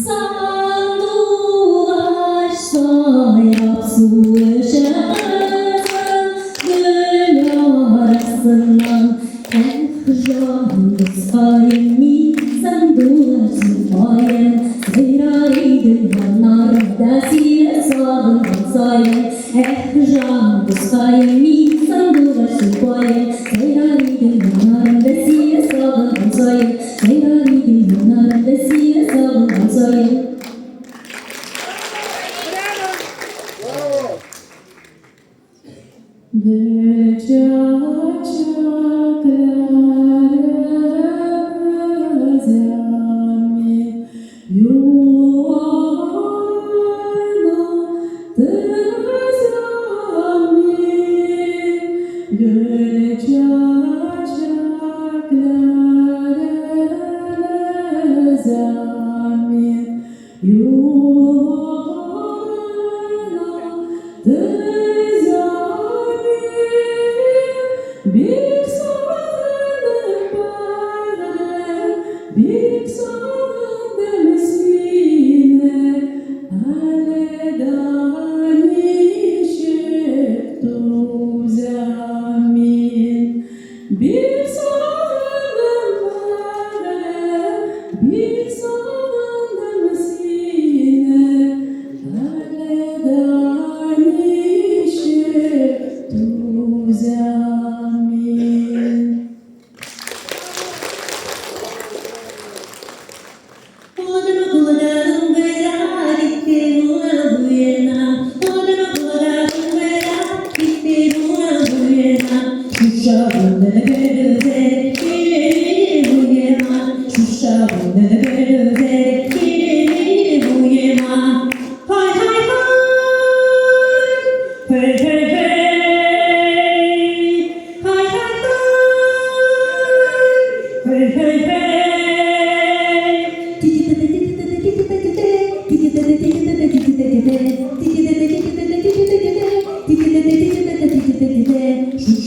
[SPEAKER 7] Сандугач сайрап су эчә Кызыл гөл арасыннан. Эх, җан дускаем, мин сандугач сукаем, Сайрар идем яннарыңда сине сагынган саен. Эх, җан дускаем, мин сандугач сукаем, Сайрар идем яннарыңда сине сагынган саен. Сайрар идем яннарыңда сине сагынган саен.
[SPEAKER 5] Чәчәкләре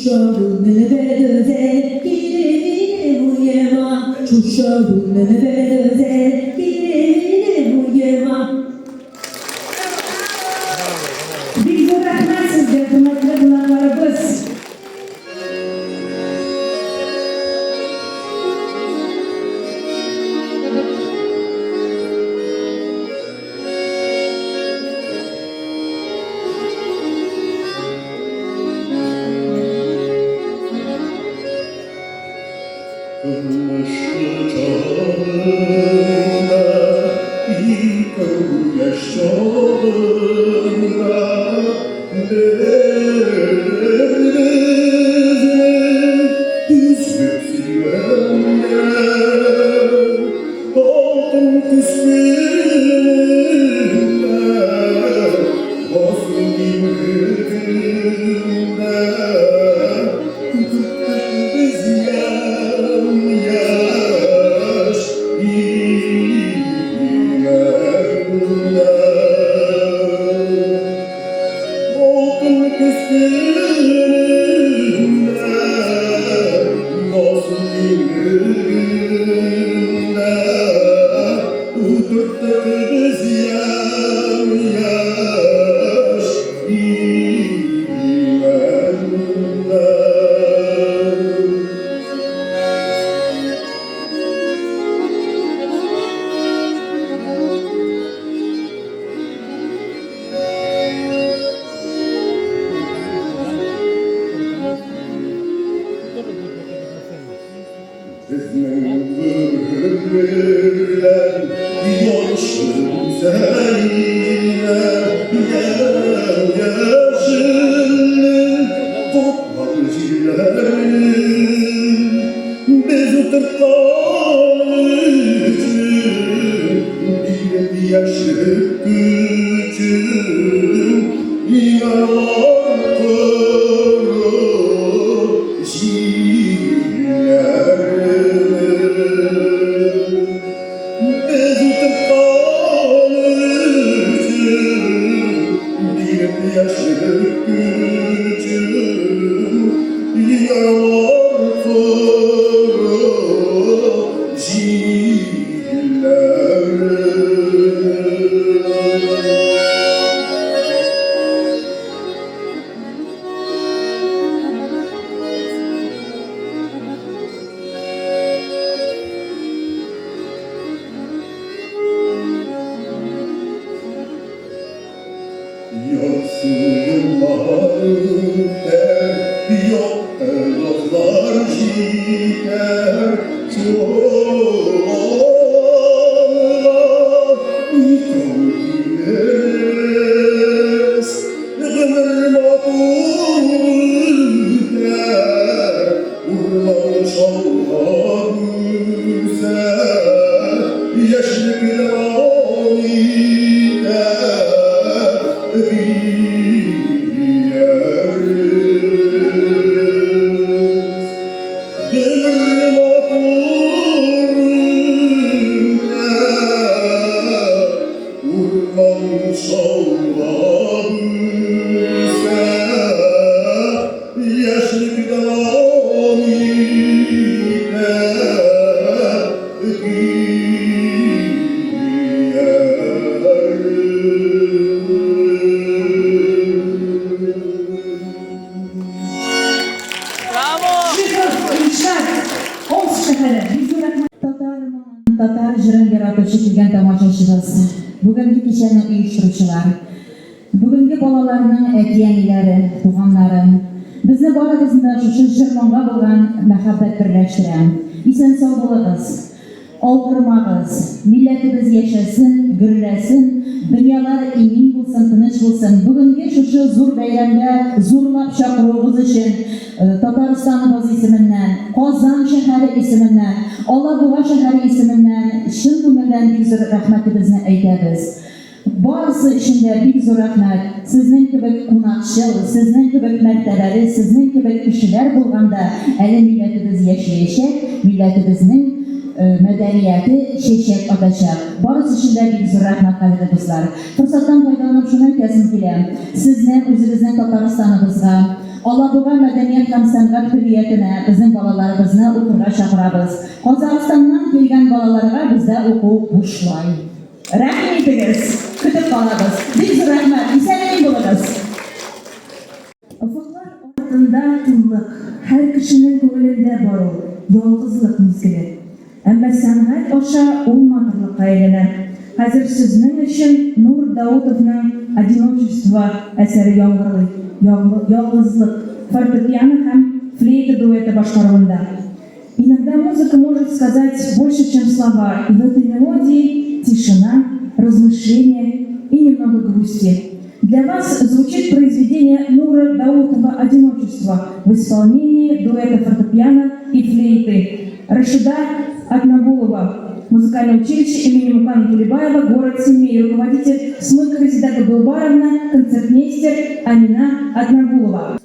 [SPEAKER 2] Бик зур рәхмәт сезгә, хөрмәтле кунакларыбыз!
[SPEAKER 9] Тормышы чагында, икәү яшь чагында, бер-беребезне өзеп сөйгәндә, алтын көз көнендә, басу иңгегендә, Без ямь-яшь имәндә. Алтын көз көнендә, назлы иңгегендә утырттык без ямь-яшь имәндә. Безнең гомерләр яшел үзәннәр, ямь-яшеллек каплап җирләрне. Без утырткан өчен, биреп яшьлек көчен, Иңалар коры җилләрне. Без утырткан өчен, биреп яшьлек көчен, Иңалар коры җилләрне. Ярсу еллар үтәр, якты язлар җитәр, шул алга икәү килербез. Гомер матур үтәр, урман шаулап үсәр, яшьлек дәвам итәр, диярбез. Гомер матур үтәр, урман шаулап үсәр, яшьлек дәвам итәр,
[SPEAKER 1] Браво!
[SPEAKER 2] Жиков Илшат, Омск шәһәре. Бик зур рәхмәт.
[SPEAKER 10] Татар моңын, татар җырын яратучы килгән тамашачыбыз, бүгенге кичәне оештыручылар, бүгенге балаларның әти-әниләре, туганнары, безне барыгызны да шушы җыр-моңга булган мәхәббәт берләштерә. Исән-сау булыгыз! Авырмагыз, милләтебез яшәсен, гөрләсен, дөньялар имин булсын, тыныч булсын. Бүгенге шушы зур бәйрәмгә зурлап чакыруыгыз өчен Татарстаныбыз исеменнән, Казан шәһәре исеменнән, Алабуга шәһәре исеменнән чын күңелдән бик зур рәхмәтебезне әйтәбез. Барысы өчен дә бик зур рәхмәт. Сезнең кебек кунакчыл, сезнең кебек мәртәбәле, сезнең кебек кешеләр булганда әле милләтебез яшәячәк, милләтебезнең мәдәнияте чәчәк атачак. Барысы өчен дә бик зур рәхмәт, кадерле дуслар. Форсаттан файдаланып шуны әйтәсем килә, сезне үзебезнең Татарстаныбызга, Алабуга мәдәният һәм сәнгать көллиятенә безнең балаларыбызны укырга чакырабыз. Казахстаннан килгән балаларга бездә уку бушлай. Рәхим итегез, көтеп калабыз. Бик зур рәхмәт, исән-имин булыгыз!
[SPEAKER 2] Офыклар артында тынлык, һәр кешенең күңелендә бар ул, ялгызлык мизгеле. Әмма сәнгать аша ул матурлыкка әйләнә. Хәзер сезнең өчен Нур Даутовның Одиночество әсәре яңгырлый, Ялгызлык, фортепиано һәм флейта дуэты башкаруында. Иногда музыка может сказать больше, чем слова, и в этой мелодии тишина, размышление и немного грусти. Для вас звучит произведение Нура Даутова «Одиночество» в исполнении дуэта фортепиано и флейты Рашида Атнагулова, музыкальное училище имени Мукана Тулебаева, город Семей, руководитель Смыка Резида Габылбаровна, концертмейстер Амина Атнагулова.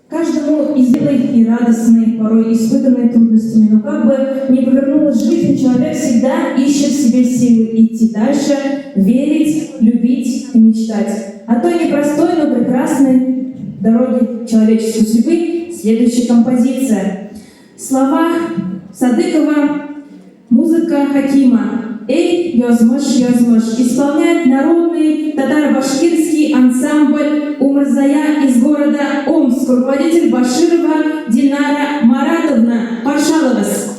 [SPEAKER 2] Каждому из и радостной, порой испытанной трудностями, но как бы ни повернулась жизнь, человек всегда ищет в себе силы идти дальше, верить, любить и мечтать. О той непростой, но прекрасной дороге человеческой судьбы следующая композиция. Слова Садыкова, музыка Хакима. «Эй, язмыш, язмыш» исполняет народный татаро-башкирский ансамбль «Умырзая» из города Омск. Руководитель Баширова Динара Маратовна. Пожалуйста.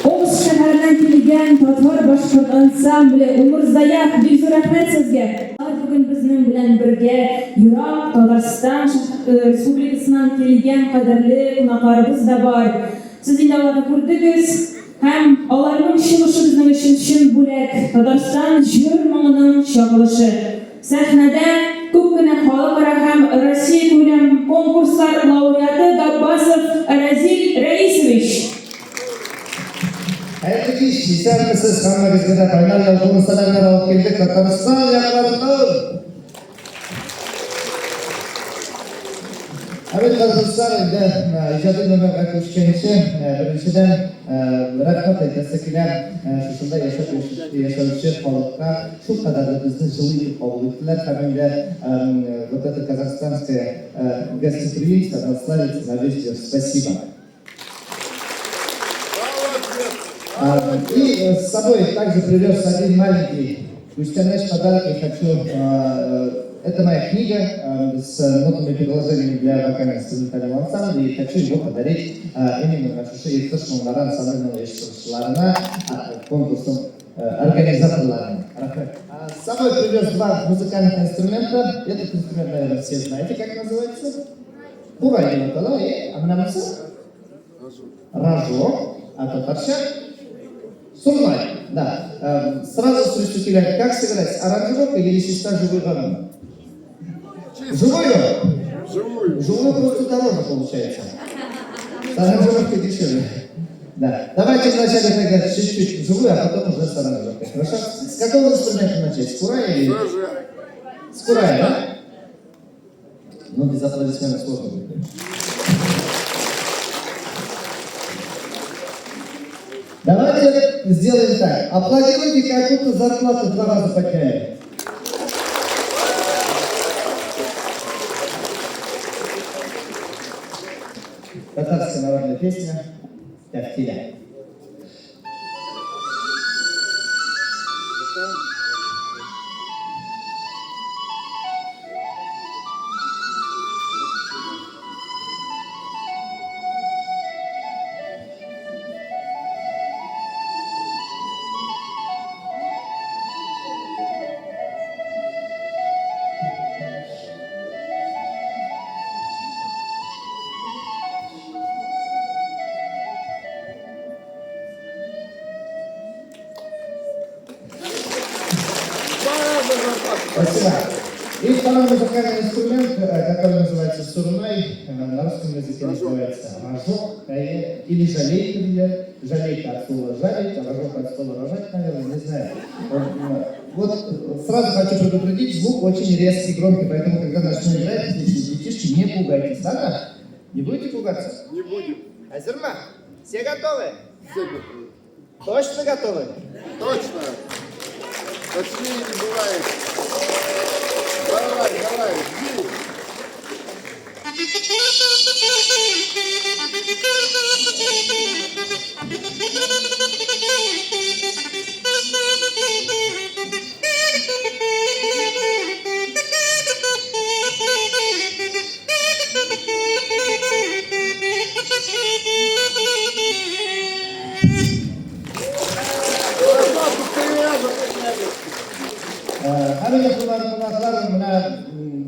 [SPEAKER 2] Омск шәһәреннән килгән татар-башкорт ансамбле Умырзая, бик зур рәхмәт сезгә! Алар бүген безнең белән бергә ерак Татарстан Республикасыннан килгән кадерле кунакларыбыз да бар. Сез инде аларны күрдегез һәм аларның чыгышы безнең өчен чын бүләк, Татарстан җыр-моңының чагылышы. Сәхнәдә күп кенә халыкара һәм Россиякүләм конкурслар лауреаты Габбасов Разил Рәисович.
[SPEAKER 11] Хәерле кич, исәнмесез, һәммәгезгә дә кайнар ялкынлы сәламнәр алып килдек Татарстан якларыннан. Ә бит дуслар, инде иҗади номерга күчкәнче, беренчедән, рәхмәт әйтәсе килә, шушында яшәп яшәүче халыкка шулкадәрле безне җылы итеп кабул иттеләр һәм инде вот это казахстанское гостеприимство, оно славится на весь мир. Спасибо. И с собой также привез один маленький күчтәнәч подарок. Я хочу... Это моя книга с нотными предложениями для вокально-инструментального ансамбля. И хочу его подарить именно шушы Иртыш моңнары ансамбленең оештыручыларына, конкурсның организаторларына. Рәхмәт. С собой привез два музыкальных инструмента. Этот инструмент, наверное, все знаете, как называется. Курай дип атала, ә менә монысы? Рожок, а татарча? Сурнай, да. Сразу спрошу тебя, как сыграть, с аранжировкой или чисто живой гармонией? Живую? Живую. Живую просто дороже получается. С аранжировкой дешевле. Да. Давайте вначале тогда чуть-чуть вживую, а потом уже с аранжировкой. Хорошо? С какого инструмента начать? С курая или? С курая, да? Ну, без аплодисментов сложно будет, конечно. Давайте сделаем так. Аплодируйте, как будто зарплату два раза подняли. Татарская народная песня «Тяфтиля». Спасибо. И второй музыкальный инструмент, который называется сурнай, на русском языке называется рожок, или жалейка, диләр. Жалейка от слова жалить, а рожок от слова рожать, наверное, не знаю. Вот сразу хочу предупредить, звук очень резкий, громкий, поэтому, когда начну играть, детишки, не пугайтесь, ладно? Не будете пугаться?
[SPEAKER 9] Не будем.
[SPEAKER 11] Әзерме? Все готовы?
[SPEAKER 9] Все готовы.
[SPEAKER 11] Точно готовы?
[SPEAKER 9] Точно. Точнее не бывает. Давай, давай, жги.
[SPEAKER 11] Һәм инде хөрмәтле кунаклар, менә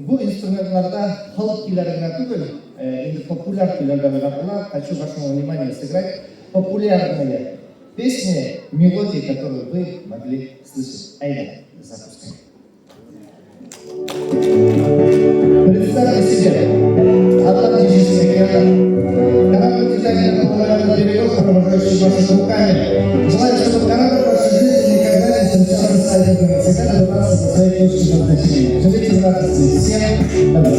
[SPEAKER 11] бу инструментларда халык көйләре генә түгел, инде популяр көйләр дә уйнап була. Хочу вашему вниманию сыграть популярные песни, мелодии, которые вы могли слышать. Әйдә, запускай. Представьте себе, Атлантический океан, корабль «Титаник» отплывает от берегов, провожающий машет руками. Желаю, чтобы корабль вашей жизни никогда не встречался с айсбергами, всегда добирался до своей точки назначения. Живите в радости. Всем добра.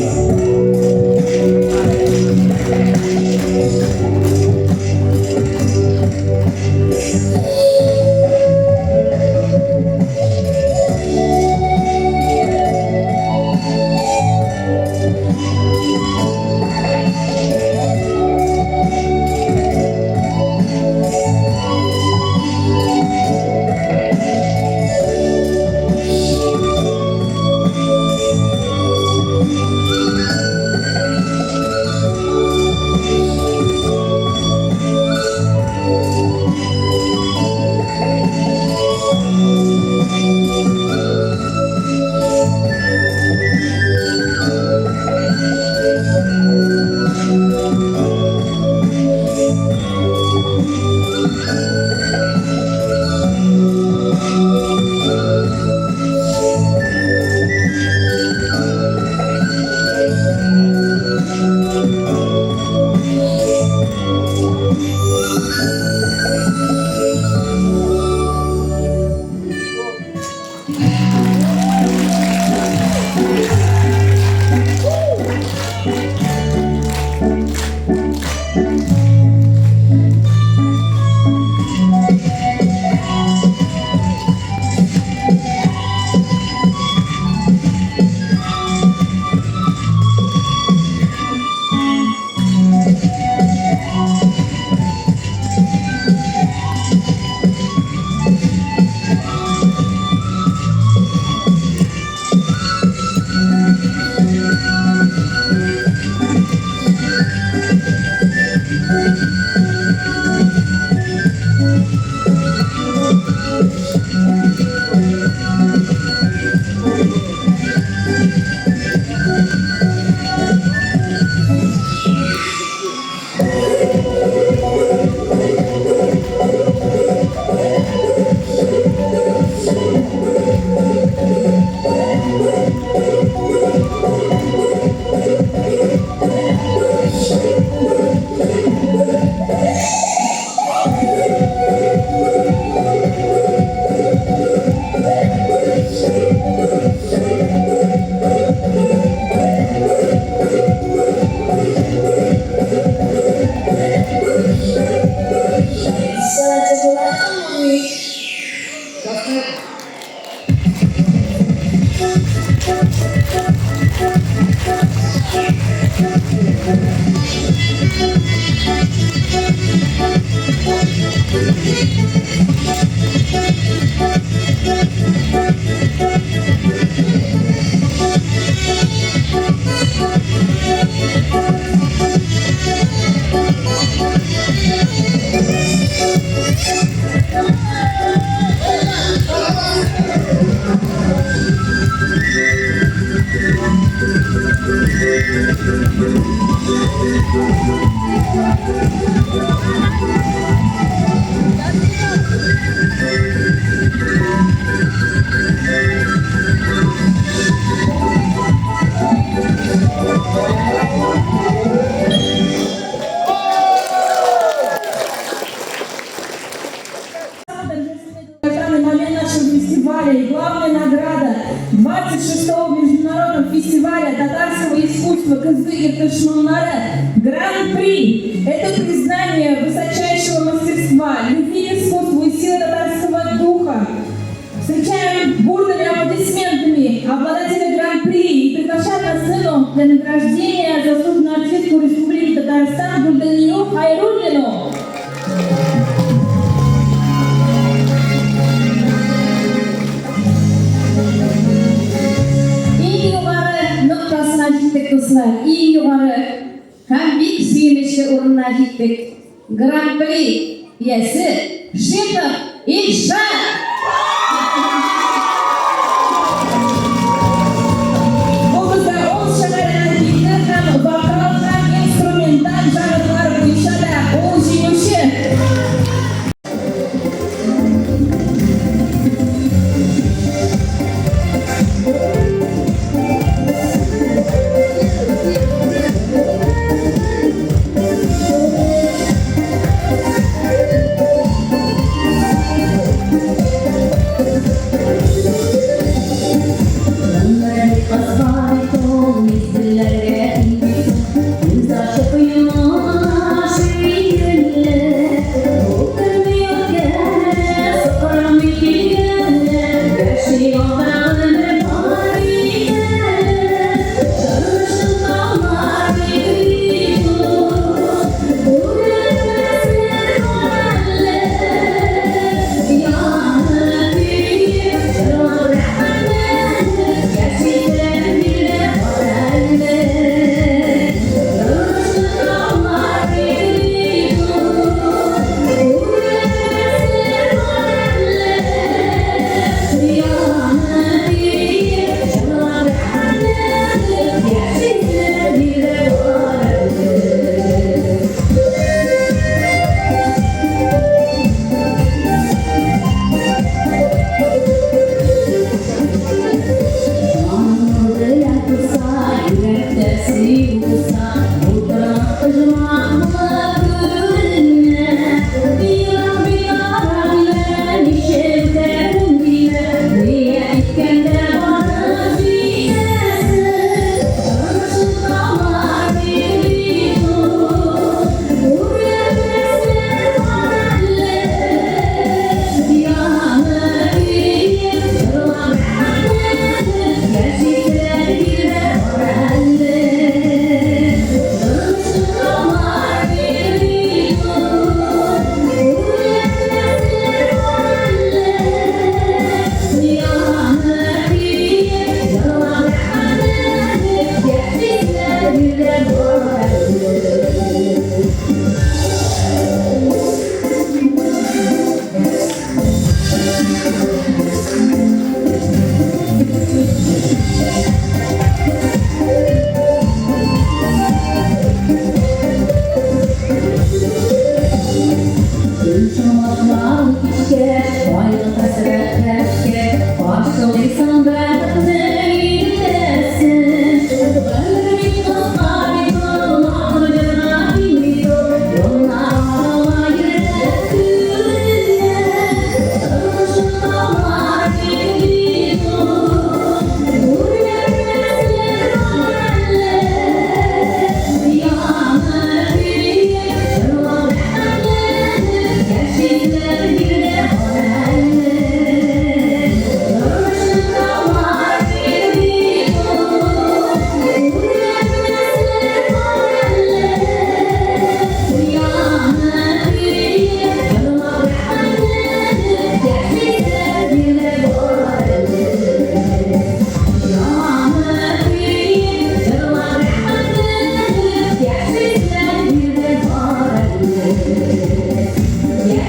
[SPEAKER 2] Данный момент нашего фестиваля и главная награда 26-го международного фестиваля татарского искусства Кызы Иртыш моңнары Гран-при. Это признание высочайшего мастерства, любви к искусству и силы татарского духа. Встречаем бурными аплодисментами обладателя Гран-при и приглашаем на сцену для награждения заслуженную артистку Республики Татарстан Гульданию Хайруллину.
[SPEAKER 10] Иң югары ноктасына җиттек, дуслар, иң югары һәм бик сөенечле урынына җиттек. Гран-при иясе Шихов Илшат!
[SPEAKER 2] Ул бездә ул шәһәренең битле һәм вокал һәм инструменталь жанрлар буенча да ул җиңүче.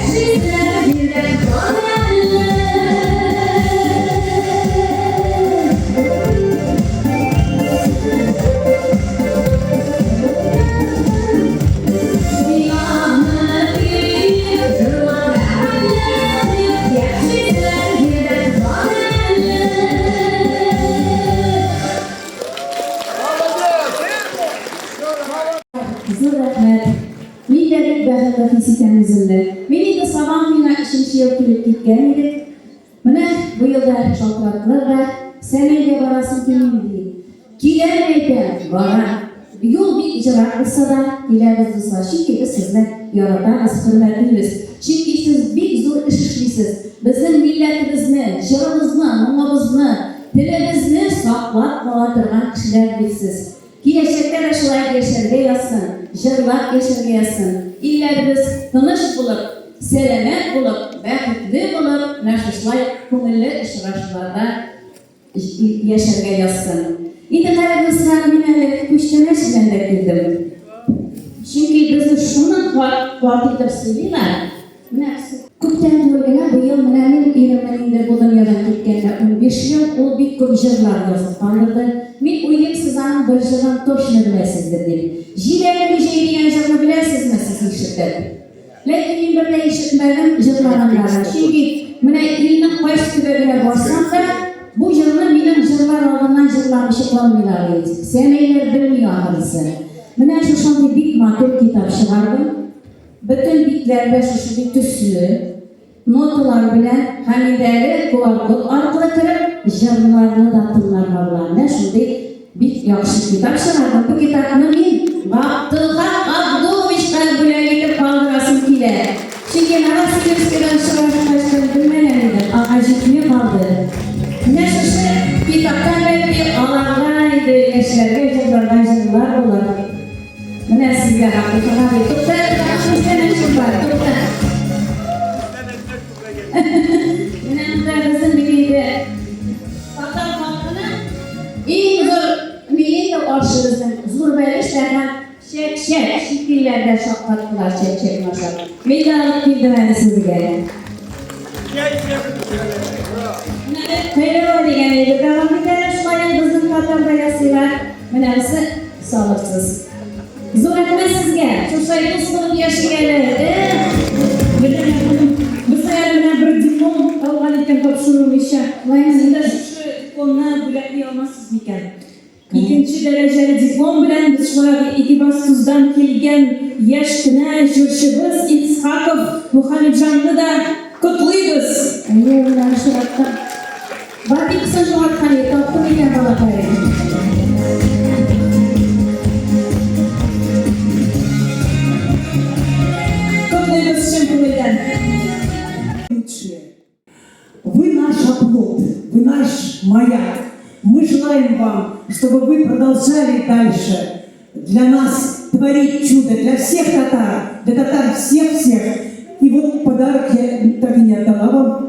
[SPEAKER 7] Яшисең җирдән кал әле.
[SPEAKER 10] Зур рәхмәт. Мин дә бик бәхетле хис итәм үземне. Мин инде Сабан туена өченче ел килеп киткән идек. Менә быел да шалтыраттылар да, Сәмәйгә барасың килмиме, ди. Киләм, әйтәм, барам. Юл бик җырак булса да, киләбез, дуслар, чөнки без сезне яратабыз, хөрмәтлибез. Чөнки сез бик зур эш эшлисез. Безнең милләтебезне, җырыбызны, моңыбызны, телебезне саклап кала торган кешеләр бит сез. Киләчәктә дә шулай яшәргә язсын, җырлап яшәргә язсын. Илләребез тыныч булып, сәламәт булып, бәхетле булып, менә шушылай күңелле очрашуларда яшәргә язсын. Инде кадерле дуслар, мин әле күчтәнәч белән дә килдем. Чөнки безне шуның кат итеп сыйлыйлар. Менә күптән түгел генә быел менә мин иремнең инде бу дөньядан киткәненә 15 ел, ул бик күп җырлар язып калдырды. Мин уйлыйм, сез аның бер җырын точно беләсездер дип. Җиләкле җәй дигән җырны беләсезме сез ишетеп? Ләкин мин бер дә ишетмәдем җырлаганнарын. Чөнки менә илнең кайсы төбәгенә барсам да, бу җырны минем җырлар алдыннан җырламыйча калмыйлар иде. Сәмәйләр белми ахрысы. Менә шушындый бик матур китап чыгардым. Бөтен битләре дә шушындый төсле ноталар белән һәм инде әле QR-код аркылы кереп, җырларны да тыңларга була. Менә шундый бик яхшы китап чыгардым. Бу китапны мин Габделхак Абдуловичка бүләк итеп калдырасым килә. Чөнки Новосибирскидан очрашкач та белмәгән идем, аңа җитми калды. Менә шушы китаптан бәлки аларга инде яшьләргә җырларга җырлар булыр. Менә сезгә Габделхак абый. Тукта әле, тагын күчтәнәчем бар. Тукта. Менә монда безнең бит инде татар халкының иң зур милли ашы безнең зур бәлеш тә һәм чәк-чәк. Чит илләрдә шаккаттылар чәк-чәкне ашап. Мин дә алып килдем әле сезгә. Менә кайрау дигән әйбер дә бар бит әле, шулай ук безнең татарда ясыйлар. Менә бусы салырсыз. Зур рәхмәт сезгә. Шушылай дус булып яшик әле. Эх!
[SPEAKER 2] Без әле менә бер диплом алган икән тапшырылмыйча. Сез дә шушы дипломны бүләкли алмассыз микән? Икенче дәрәҗәле диплом белән без шулай ук Экибастуздан килгән яшь кенә җырчыбыз Исхаков Мухаметҗанны да котлыйбыз!
[SPEAKER 10] Әйе, менә очраттым. Батикасын югалткан иде, таптым икән балакаем.
[SPEAKER 2] Котлыйбыз чын күңелдән!
[SPEAKER 12] Лучшие. Вы наш оплот, вы наш маяк. Мы желаем вам, чтобы вы продолжали дальше для нас творить чудо, для всех татар, для татар всех-всех. И вот подарок я так и не отдала вам.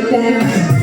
[SPEAKER 10] Yeah.